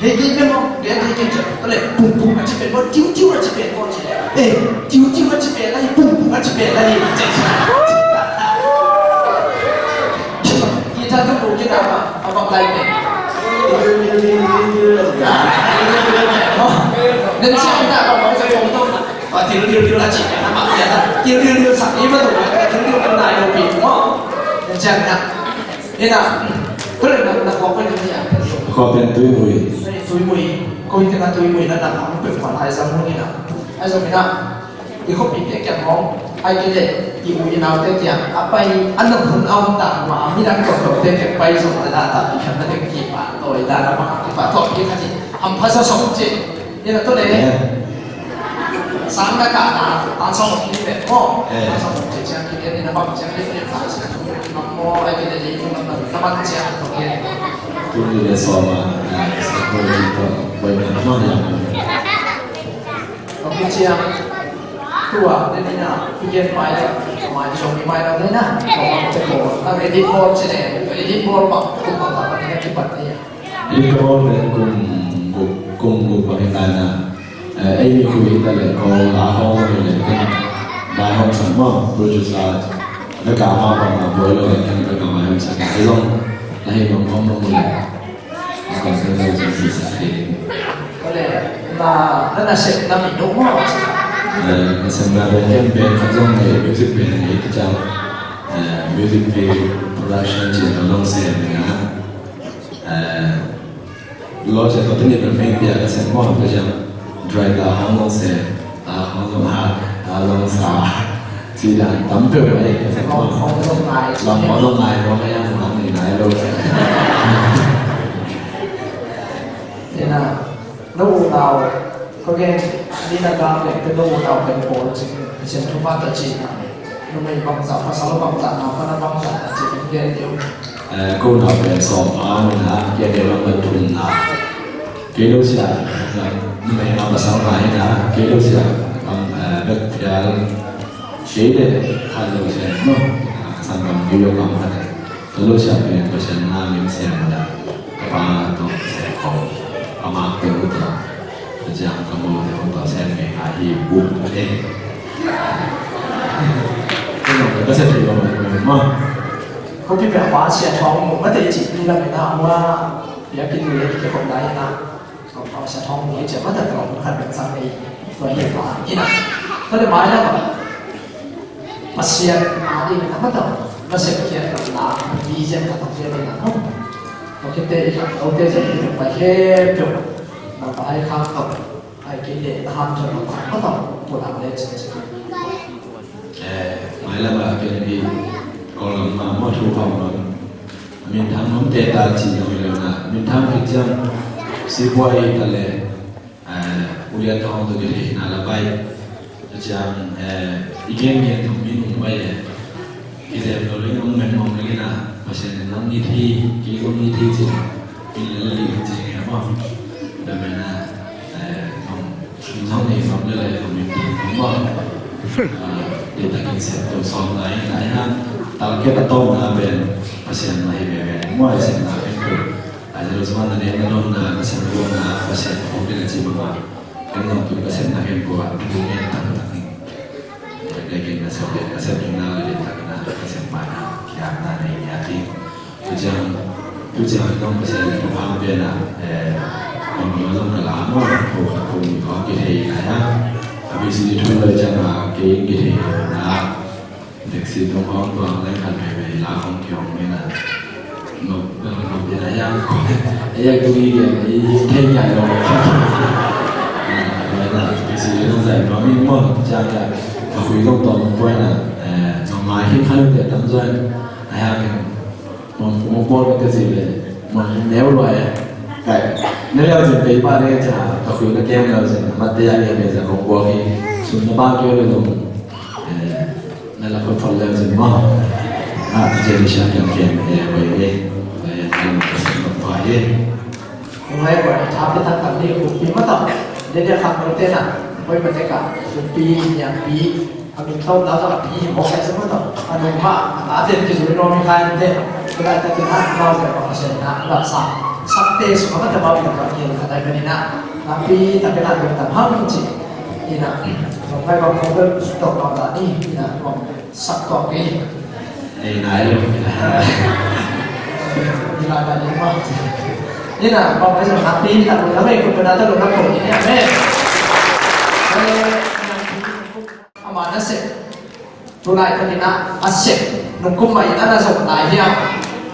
Hei, hei, hei, mo, hei, hei, hei, hei, hei, bum, bum, a ci pen, mo, tiu, tiu, a ci pen, mo, ci. Eh, tiu, tiu, a ci pen, lai, bum, bum, a ci pen, lai, ci. Kita tu, mo, kita apa, apa, lai, pen. Mo, dan siapa kita, apa, mo, saya pun tahu. Apa, tiu, tiu, tiu, a ci pen, apa, kita. Tiu, tiu, tiu, sa, ini betul, tiu, tiu, tiu, lai, mo, pi, mo. Dan siapa kita. Ina, tua leh na, na khua pen pen hia? Khua pen Tuimui. Tuimui. Ko hi te na Tuimui na na, na pen khua lai zang mu ni na. Ai zong ina, i khuapi te kiang hong, ai ke le, i u i nau te kiang, a pai, a nop hun a om ta, ma, mi dang tawh tawh te kiang pai zong a la ta, i khan na te ki pa, tawh i da na ma, ki pa, tawh ki kha ti, hampha sa song ci. Ina tua leh. Eh. Sang na ka na, ta song ni pen maw. Eh. Ta song ci ciang ki ni na bang ciang ni ni ta sa tu ni bang maw, ai ki ni ni tu na bang, na bang ciang tu ni. Tu ni le so ma, eh, sa ko ni to, boy na ma ya. Ko ki ciang. Tua ni ni na, ki gen mai, mai song ni mai na ni na. Ko ma ko ko. Na edit ball ci ni, edit ball bang, tu bang bang ni ki pat ni. Hih ka bawl pen kum guk, kum guk bang hi ta na, eh, ei mi khui ta leh ko la hong hi leh pen la hong sang maw, producer ka ka ma bang ma bawl lo leh ken ka ka ma hong sang ka zong la hi bang bang bang leh ka ka sa sa sa sa sa hi. Ko leh na, na na sep na mi dong maw. Eh, na sep na pen ken pen ka zong leh music pen hi ka zong, eh, music video production ci ka zong sem na. Eh, lo cia tua tini pen meng pia ka sem maw, ka ciang dry ta hong long se, ta hong long ha, ta long sa, ci dan tam peuh mai ka sem maw. Long hong long ngai. Long hong long ngai, long ka yang long ni ngai lo. Ina, no u nau, ko gen, ni na ka pen, pen no u nau pen pawl ci, pen sem thu pa ta ci na, numei bangzah, pasal bangzah, na pa na bangzah, na ci pen gen diu. Eh, ko nau pen sawm a, na, kia de lam ban thum na. Kei lo sia, na, numei na pasal na hi na, kei lo sia, am, eh, bek phial, kei de khan lo sia, no, ka san bang kei lo kam khan. Ka lo sia pen Pasian na min sia na, ka pa tawh sia ko, ka mak te ko tawh, ka ciang ka mo te ko tawh sia me a hi bu ka de. Ka sia te lo ma. Ko pi pen pa sia thong mo, ma te ci pi la me na wa. Biakinn mi a kikop lai hi na. Tua pa sia thong mi cia mata tua mun khat bek sang nei. Tua hi pa hi na. Tua le mai na pa. Pasian a ding na mata. Pasian kia na na. Vision na tua kia na no. Tua kite i khat tua te cia i pa he pio. Na pa ai kha kap. Ai kei le na han tua na pa mata. Pua na le cia cia. Eh, mai la ba kia ni. Kol ma mo thu pa ma. Minthang nong te ta ci nong i lo na, minthang khit ciang sipuai ta le, eh, ulian thong to kithei na la bai. Tua ciang, eh, i gen gen thong mi nung bai e. Kidem lo le nong men mong le na, Pasian nong ni thi, ki nong ni thi ci. Min le le li ci nge mo. Tua men na, eh, nong Nong nei nong le le nong nei nong ba. Ah, dei takin sep to sawm lai lai hang. Target a tawpna pen Pasian na hi veve. Muai sep na pen ko. A Jerusalem na ne na don na na sep ko na Pasian ko pen a ci ma ma. Ken nong tu Pasian na ken ko a tu ne tang tang ni. Dei ken na sep na sep na le dei takin na Pasian ma na. Kia na nei nia ti. Tu ciang, tu ciang dong Pasian in thupha pia na, eh, kong mi zong ka la maw, ko ka kong mi kong kithei na ya. A B C D thum lai ciang a, kei kithei na. Taxi tong hong tuang lai khat veve la hong kiong mi na. Lo, lo, lo, ya, ya, ya, tu ni dia, i, thei ya, lo. Ah, lo, lo, si, lo, zai, lo, mi, mo, ja, ya, ka hui lo, to, mo, poi na, eh, no, mai, hin, kha, lo, dia, tam, zai, a, ya, mi, mo, mo, poi, ka, si, le, mo, neu, lo, ya, kai, neu, ya, zin, pei, pa, le, ja, ka hui, na, kem, lo, zin, ma, te, ya, ya, me, ja, lo, poi, hi, sun, na, ba, ke, lo, lo, eh, na la khut phot leu zin maw. Ah, J B Shan kan ken, eh, wei, eh, eh, kan ken, eh. Kong lai kua ni tha pe tak tak ni kumpi ma tak. Dia dia khang note na. Koi ma te ka kumpi niangpi. A min tawm na tak a pi hi mawk kai sa ma tak. A nung ma a na te ki zui no mi khai te. Koi lai tak te na ma zai ma ka sen na la sa. Sak te su ma tak ma mi tak ken ka dai ma ni na. Na pi tak pe na nung tam hang ci. Ina, nung kai bang kong sak tawk ma ta ni. Ina, kong sak tawk ni. Ei, nai lo. Ina, nai lo. Ina, bang kai zong nakpi, ina, lo na mei, kun pena ta lo na ko ni, amen. Eh, ama na sep. Tulai ka ina, a sep. Nung kum ma ina na zong nai hiam.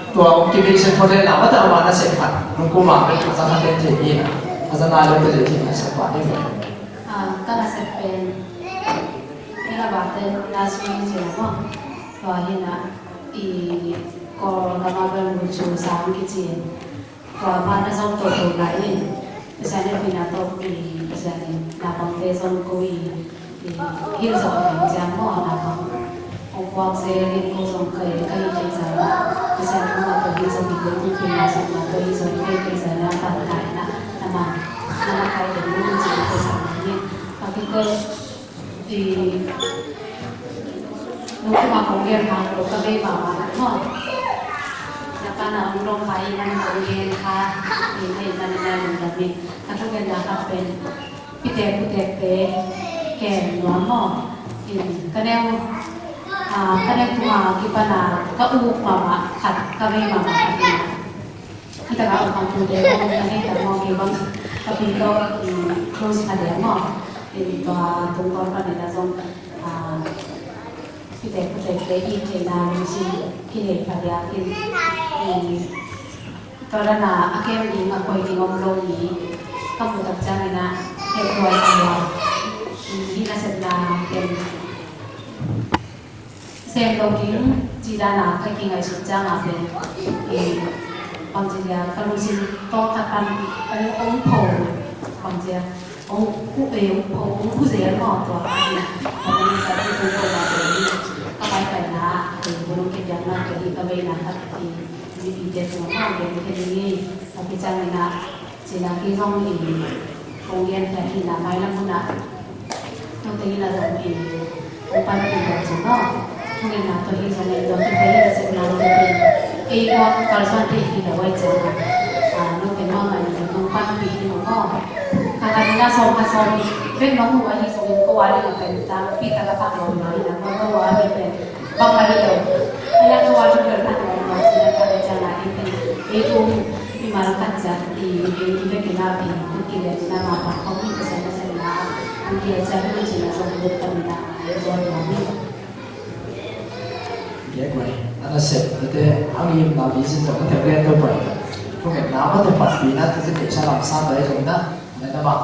Tua ong ki mei sep hotel na, mata ama na sep khat. Nung kum ma, a za khat te te ina. A za nai lo te te ina sep pa ni. Ah, ka na sep pen. Ina ba te na sui ni ina mo. Tua hi na i Kawl gam a bel Mucu sang kici in. Tua pa na zong to to lai in. Pasian in pi na to i Pasian in naupangte zong ko i, i hil zong a beng ciang maw naupang. Hong puak zel in ko zong kai, kai kei zong. Pasian in ma to hil zong i ko pi na zong ma to hil zong kai kei zong na pan kai na. Na ma, na ma kai kei na ci ko zong ni. Ka ki ko I, nung kum a kong gen hang lo ka bei mahmah maw. Na pa na ong dong kha i man kong gen kha. I, i man i man i man i. Ka thungen na kha pen pitek putek te ken nuam maw. I, ka neu, a, ka neu tung a kipan a ka uk mahmah khat, ka bei mahmah khat i. Hita ka uk hang pute kong ka hita mong kei bang ka pi tawh, mm, close kha dia maw. In tua tung tawn pan in a zong, ah, pite pute te i theihna lungsim kihei kha dia in, mm, tua dan a a kem ding a koi ding om lo mi ka mu tak ciangin a heh tua sa lua. Mm, hih nasepna kem sem lo ding cih dan a ka kingaihsut ciang a pen, eh, bangci dia ka lungsim tawng khat pan ong, ong pho, bangci dia ong hu, eh, ong pho, ong hu zel maw tua a hi. Ka lungsim tawng khat pan ong pho zel maw tua a hi. Ka paipaina, eh, bulung kipiakna, ka hi ka veina khat, eh, mipite tungah ka gen khe ding hi. A kiciangin a Cina kei zong in kong gen thei hi na mailam hun ah. Note in a zong in kong panpih lo cin aw. Kong in na to hi zong in zong te in a sep na lo te in. Ei kong kalsuan te hi lo ai cin aw. Note mah mah in zong kong panpih hi lo aw. Ka ka in a sawm ka sawm in bek nong hu ahi zong in ko a ding a pen tang pi ta ka pak lo lo in a ko ko a ding pen. Bang mah hi lo. A yak tua tuk lel phan tua tua cina ka le cang a in pen. Ei tu mimal khat ciat i, i, i vekin a pen. Kut ki le cina ma pa khawm hi ka sen ka sen na. An ki le ciat hi cina zong lut ka mi na. Ei tua tua mi. Ge guai. Ana sep tete ang im na bi sin zong ka te gen to pai. Kung em na ma te pat bi na te te sa lam sa dai zong na. Na na ma.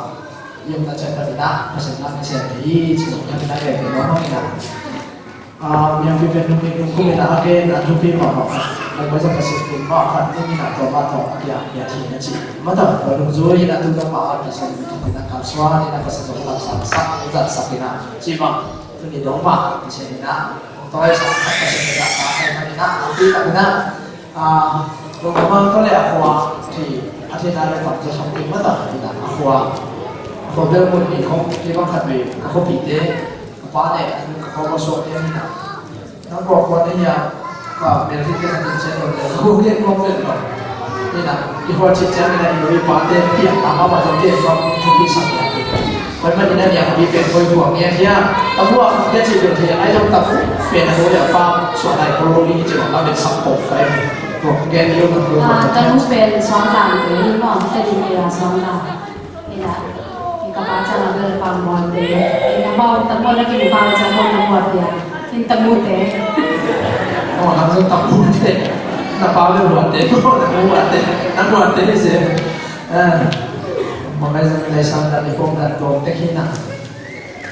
Im na ciat ka bi na. Ka sen na ka sen hi. Cina ka bi na ge ke no ma mi na. Ah, miang pi pen nung pi nung kum ina a ke na thupi ma ma. Na koi sa ka sik pi ma khat ni ina to ma to a kia kia thi na ci. Ma ta ko nung zu ina tu ta ma a ki sa ni tu ina ka swa ni na ka sa to la sa sa za sa ina ci ma. Tu ni dong ma ki sa ina. Toi sa ka sa ina ka ina pi ta ina. Ah, lo ka ma to le a khua thi a thi na le tam ci sa pi ma ta ina a khua. Ko bel mun ni ko ki ma khat be ka ko pi te. Ka pa le, ka khua ka suak hiam hi na. Nang khua khua na hia, ka bel hi te ka tin sia lo le, ka hu hian khua bel lo. Hi na, i khua chit chiang hi na, i lo i pa te, piak ta ma ma zong te, khua thu ki sak hiam. Pai ma hi na nia, i pen khoi khua ngia hia. Ta khua khua kia chit bel thei, ai zong ta khu, pen a hu ya pa, suak nai khua lo li chit bang la bel sak pok kai. Khua ngia ni lo na khua. Ah, ta lu pen suang tang te, ni mo, te di ni ya suang tang. Ina, i ka pa cang a bel pang mual te. Ina, mau ta mual na kin pang cang mual na mual te. In ta mu te. Oh, nang zong ta mu te. Na pa le huate, na huate, na huate ni se. Ah, mangaiza lai sang dan i pom dan tawm tek hi na.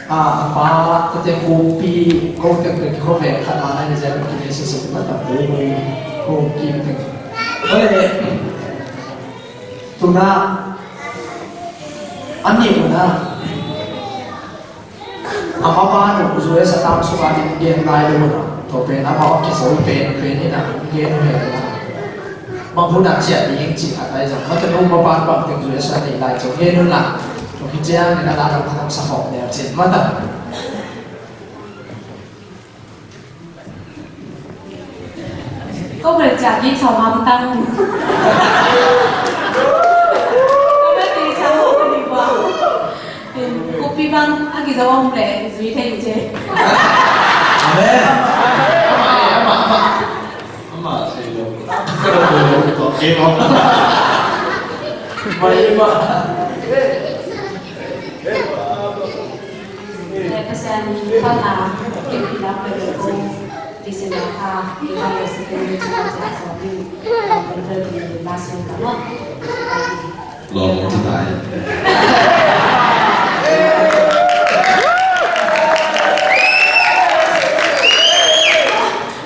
Ah, a pa tate kupi ko tek tek ko ve khat a na ni se ko ki se se ma ta ko ko ki tek. Ole, tuna ani una. Amah pa nu U S a tam suk a ding gen lai lo na. Tua pen amah a kizol pen pen in a gen pen na. Bang hun a ciah ding ci khat lai zong. Mata nu mah pa bang teng U S a nei lai zong gen un la. Tua hi ciang in a la lam khat sa hawk neu cin mata. Ko bel ciah ding sawm ham tang. Ko bel ding sawm ham tang. Kupi bang a kizo om le zui thei ce. Amen. Ama, ama, ama. Ama thei lo. Thei lo. Mai ma. Pasian kha na, kei kila pe ko, December kha, kei ba yo second week kha sa so ni, ko pe ni last week kha mo. Lawm ci tai.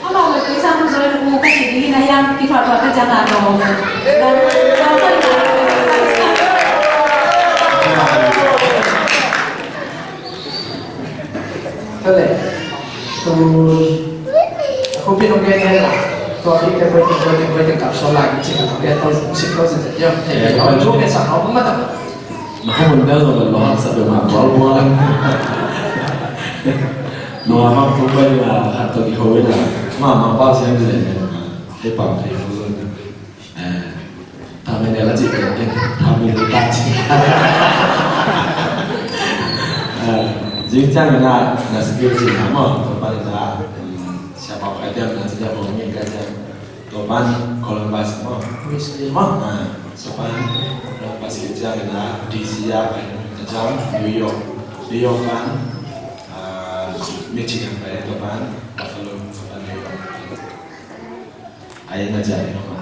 Amau le tui sang zoi lu ka ci ding na yang ki thua thua ka jang a no. Tole. Tu. Aku pin ong gen la. Tu aku pin ong gen, ong gen, ong gen kap so la ni cik ong gen tau sik tau sik ya. Hei, ong gen sa ong ma ta. Maka mun dah lo lo sa be ma bol bol. No ama ko ba ya khat to di ko na. Ma ma pa siang de. Hei pa hei ko. Tami ne la ci ke, tami ne la ci. Zing ciang na na skill ci na mo, to pa ni ta. Siapa ka dia na ci dia mo ni ka dia. To pan Columbus mo. Miss mo. Siapa Columbus ci dia na D C ya ka dia New York. New York pan Michigan ka dia to pan Buffalo to pan New York. Ai na jadi nama.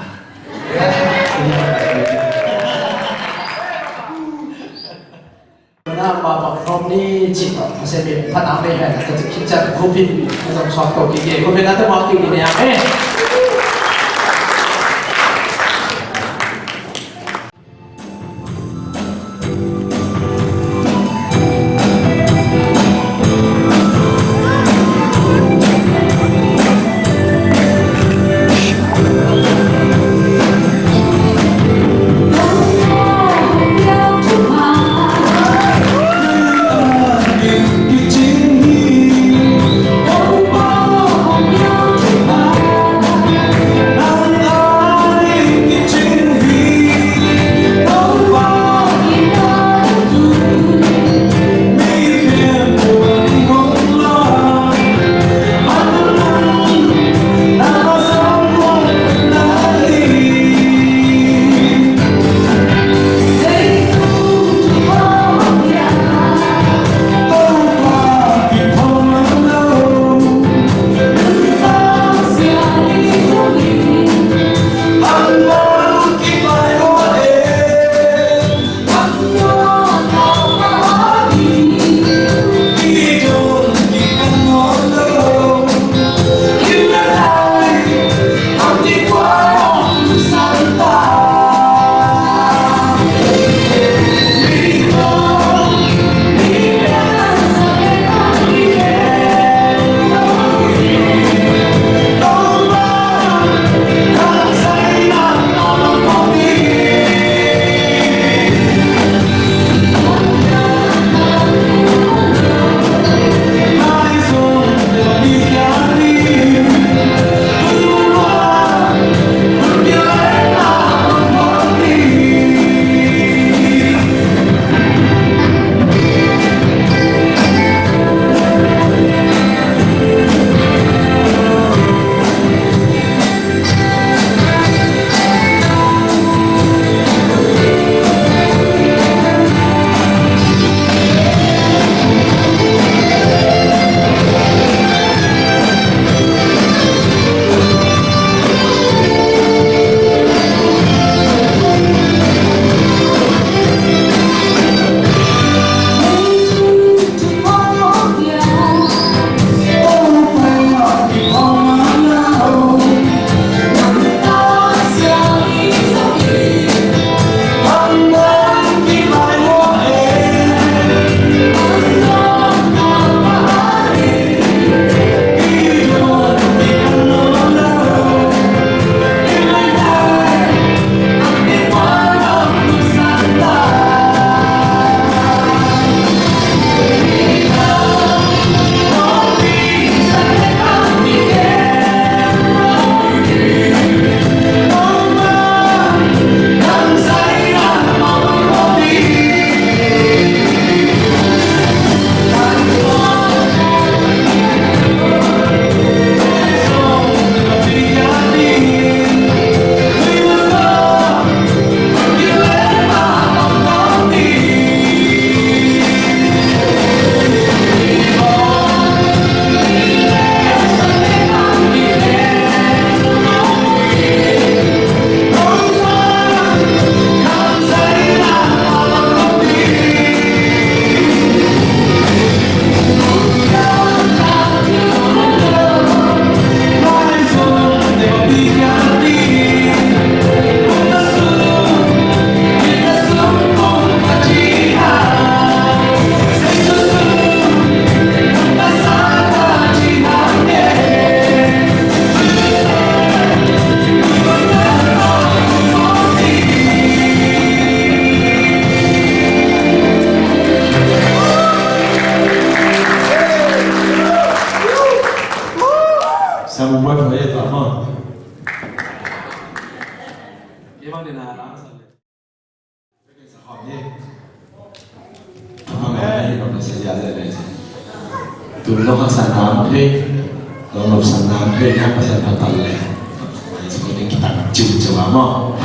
Na pa pang nom ni cik pa se mi pa na me na ka cik cik cik ko pin na jam sok to ki ke ko me na to ma ki ni ya eh. Tun lo haksatna om thei, lo nopsakna om thei, na Pasian phatphat le. Ai, sukha ding kitak ciu ciu a maw.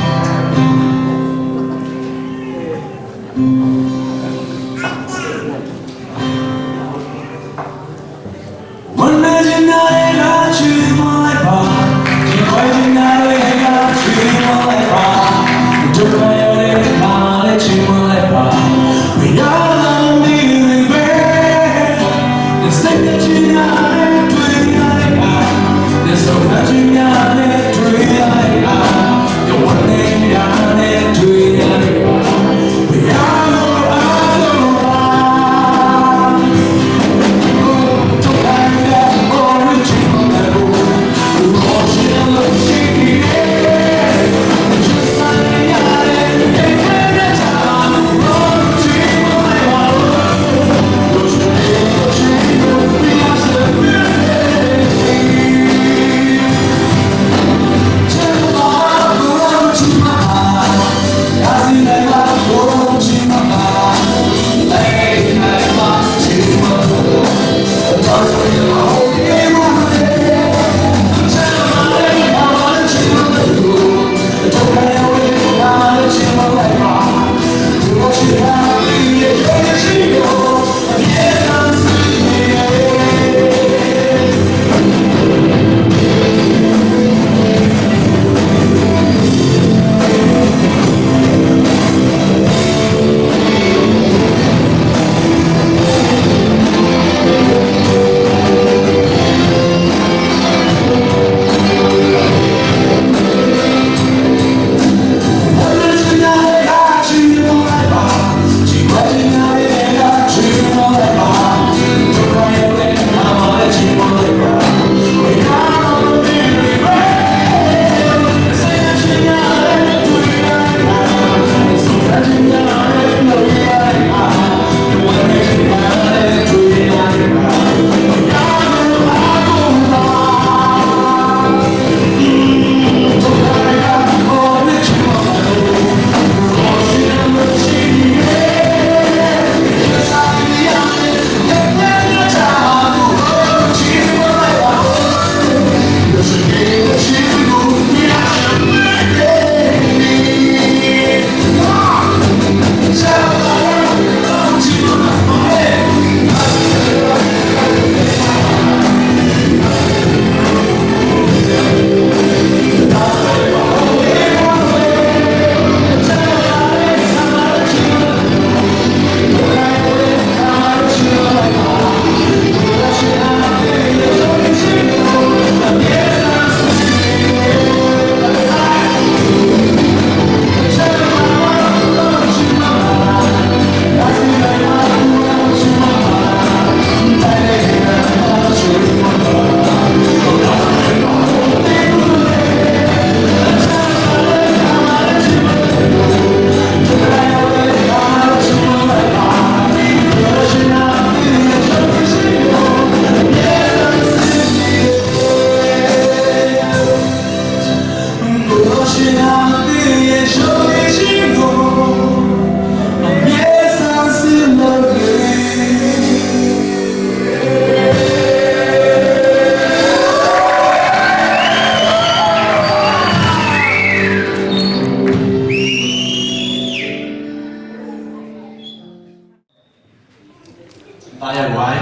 Taya guai.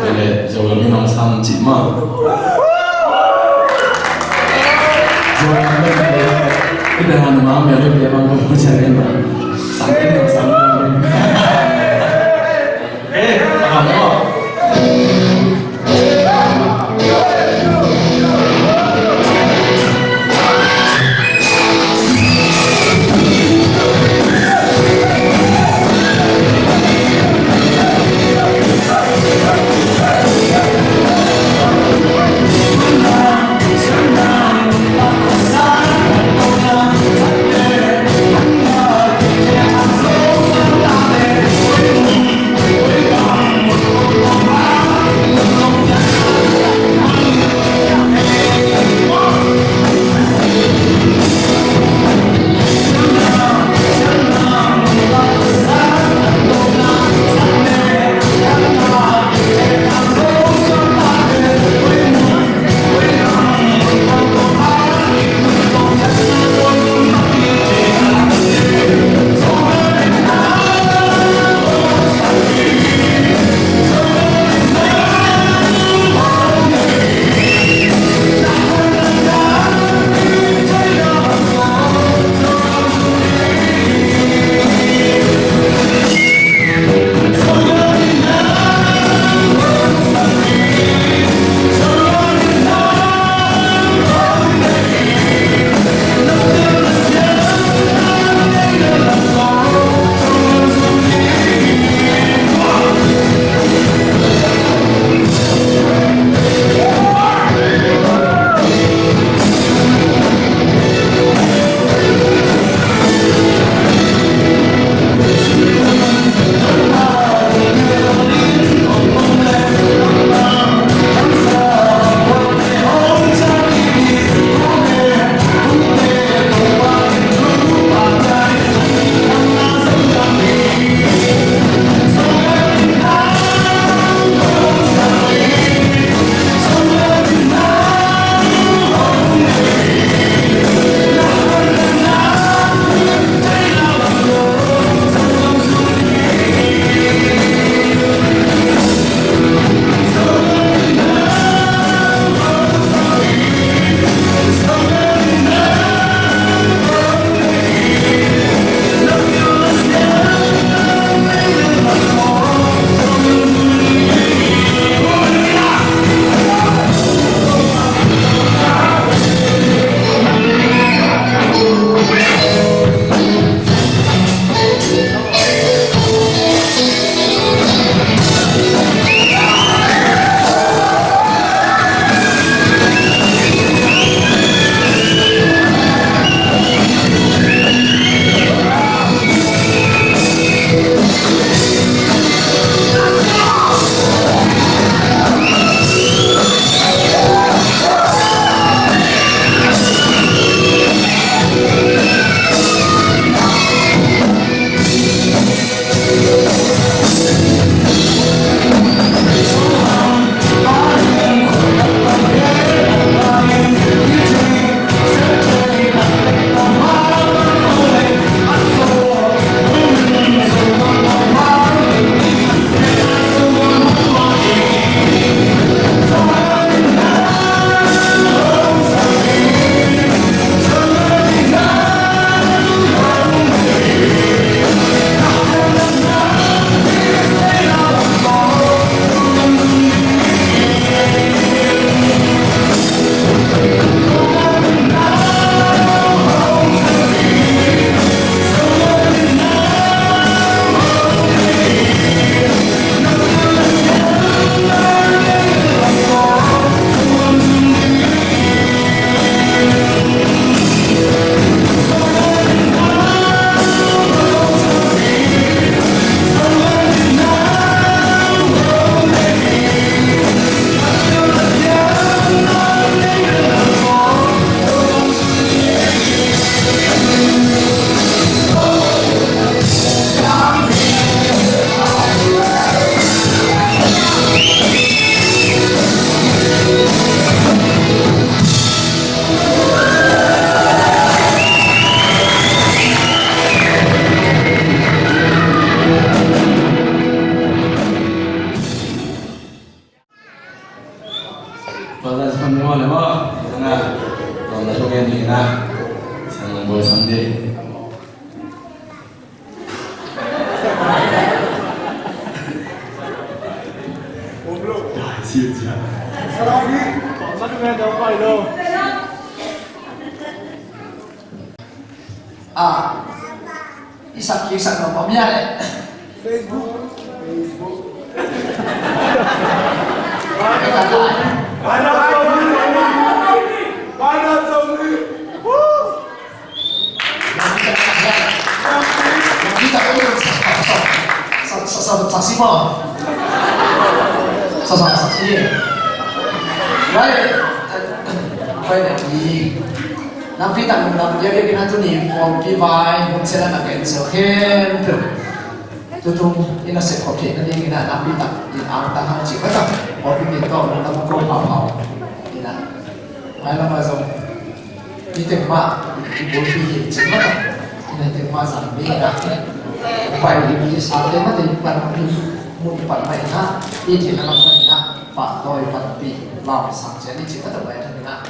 Ele, Joel mi nong sam cih ma. Joel mi nong sam cih ma. Sam cih ma, sam cih ma. Eh, paham ko? Ah, i sak kik sak lo pawm ia leh. Facebook. Facebook. Nampi tak nung lam dia dia kina tu ni pawlpi vai hun sela na gen so khempeuh. Tutung i nasep khop theihna dingin ah nampi tak in angtang hang cih mah tak. Pawlpi min tawh nang lam ko phaphau in ah. Mailam ah zong i teng mah i bulpi hi cih mah tak. I na i teng mah zang mi in ah. Pai i mi sa te mah te i pan i mun pan mah in ah. I theihna lam pan in ah. Pahtawi panpih lau sang cian i cih mah tak pai in ah.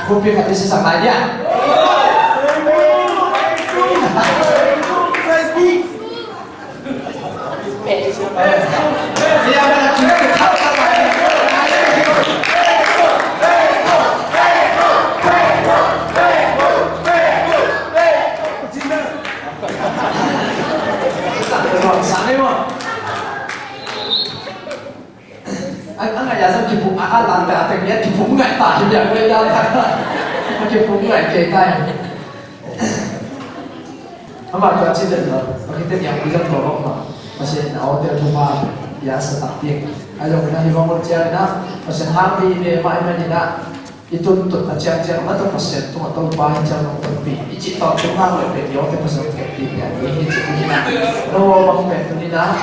Pumpi khat i sisak lai dia. A, a ngaih a zong kiphum a, a lante a teng ni a kiphum ngaih ta hi biak lei dan ta. A kiphum ngaih kei ta hi. Amah tua ci den lo. A kite niang pi zong tua bang ma. Pasian in a hotel thuma ya sa tak ding. A zong na hi bang ul ciang na. Pasian hang pi ne mah i man in a. I tuntun a ciangciang a mah tawh Pasian tungah Topa hi ciang nong tonpih i cih tawh tung hang leh pen i awte Pasian kepih pian ding hi ci tuni-in ah. No aw bang pen tuni-in ah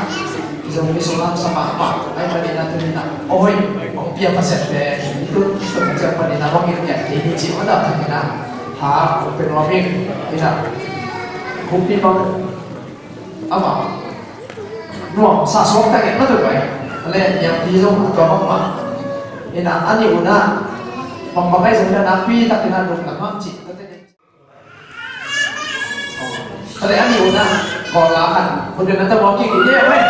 i Zomi sung lam sa mahmah ahih manin ah tuni-in ah aw hoih hong pia Pasian pen i tuntun a ciang panin ah bang in ngiat ding hi cih mah tawh tuni-in ah ha hong pia nuam ing. Ina Bupi bang Amah nuam sa suak tak in mah tuk pai. Ale niangpi zong a tua bangmah. Ina a nih un ah bang bang ai zong ina nakpi tak ina lungdam hang cih. Ale a nih un ah kawl la khan hun ina ta mawk kik in ia pai.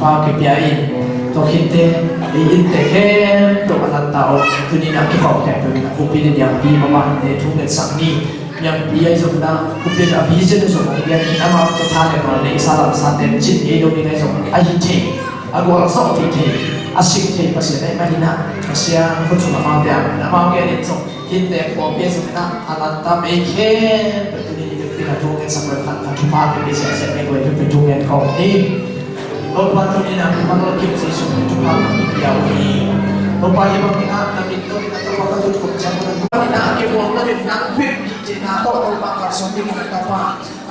Pa kipia in, tua khit teh ei innte khempeuh a lanta uh tuni-in a kikhawm khempeuh in a khuapi le niangpi mama te thu ngetsak ni. Niangpi ahi zongin ah khuapi a vision zong hong piak in, amaute tha le bawl neihsa lamsa tencin ei lo ding ahi zong a hi thei, a gualzawhpih thei, a sik thei Pasian ahih manin ah Pasian khut sung amaute a, amau gen in zong Hih teh pawlpi a zong in ah a lanta ei khempeuh tuni in i biakinn a thu ngetsak leh khat khat thupha kipia siasia ni. Koi peuhpeuh thu ngen khawm ni. Topa, tuni in ah mimal kim Jesu min thupha ka kipia uh hi. Topa, hih bangin ah na min tawh in ah Topa ka tut khop ciang un, Topa in ah a kimuang na min nang peuh hi cihna tawh Topa kalsuan dingin ah Topa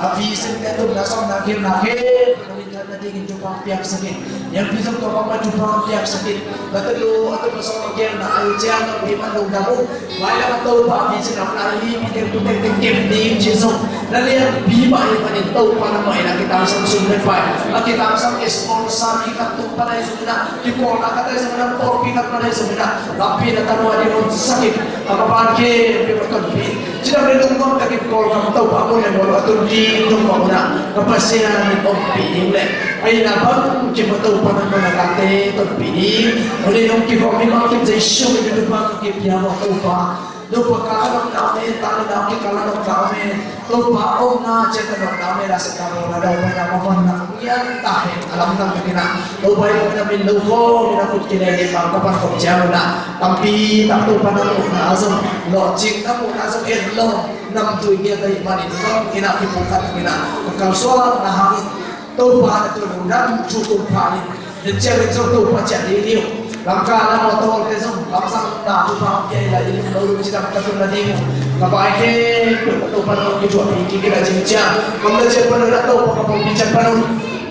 a vision te, a tupna sawmna gelna khempeuh na min ngetna dingin thupha piaksak in. Niangpi zong tua bangmah thupha piaksak in. Na tanu a tanu sawm a gelna a hi ciang a pi man lungdam uh. Mailam a Topa a vision a na hi pi teng tu teng teng kem ding ci zong na lianpi mah ahih manin Topa nangmah in a kitangsam sum le pai, a kitangsam sponsor khat tung pan ahi zongin ah, kipawlna khat ahi zongin ah, pawlpi khat pan ahi zongin ah, lampi na tanu a ding hong sak in. A ka pan khempeuh a tonpih in. Cidam le lungnuam takin Kawlgam Topa mun le mual a tun ding nong mah un ah, ka Pasian in ompih ding le a inn a bang kim a Topa nangmah na kate tonpih ding. Tuni in hong kikhawm mi bang kim Jesu min in thupha ka kipia uh a Topa. Topa kal a nopna om e, ta le nau kikal a nopna om e. Topa omna ciat a nopna om e, la seta bawlna, dawi paina, mavanna ngian ta hen. A lamdang takin ah Topa in na min lo khawm in a khut kinei ding bang ka pan khop ciang un ah, tampi tak Topa na muhna a zong, lawhcing na muhna a zong, en lo namtui ngiat ahih manin bang in ah kipumkhat takin ah ka kalsuanna hangin Topa na tun lungdam thu kong pha in. Tua ciangin zong Topa ciah ding hi uh. Lamka lam a tawlte zong lamsang na thupha hong pia in la, i lunglo lungsim cidam ka tun nading uh ka vai khempeuh Topa nong kithuahpih kik in la, cing ciang kam na ciat pan un ah Topa ka pawlpi ciat pan un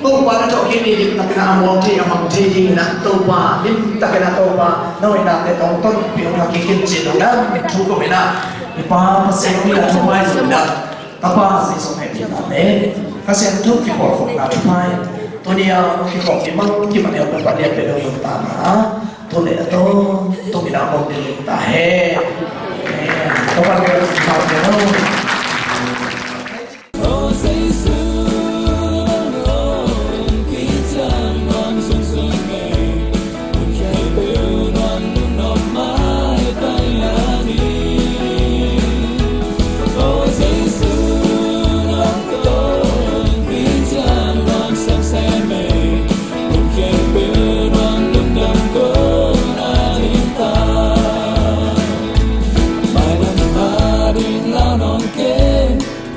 Topa na thawhkik ni lim takin ah a muang thei a mang thei dingin ah Topa lim takin ah Topa na hoihnate tawh tonpih hong la kik in ci-in lungdam thu kong pha in ah, i Pa Pasian hong hi la thupha i zong in ah Tapa Jesu hehpihna le Kha Siangtho kipawlkhopna thupha in tuni a hong kikhawm mi bang kim a neu peuhpeuh lianpen hong nungta na, tu le a tawntung in a hong nungta hen. Amen. Tapa le Kha Siangtho.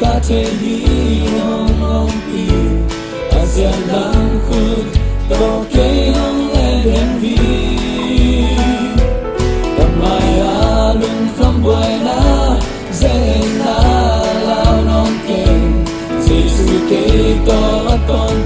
Ka thei hi hong ompih, Pasian lam khut tawh kei hong en hi. Ka mai-a lungkham buaina, zehna lau nong kem, Jesu kei tawh a tawng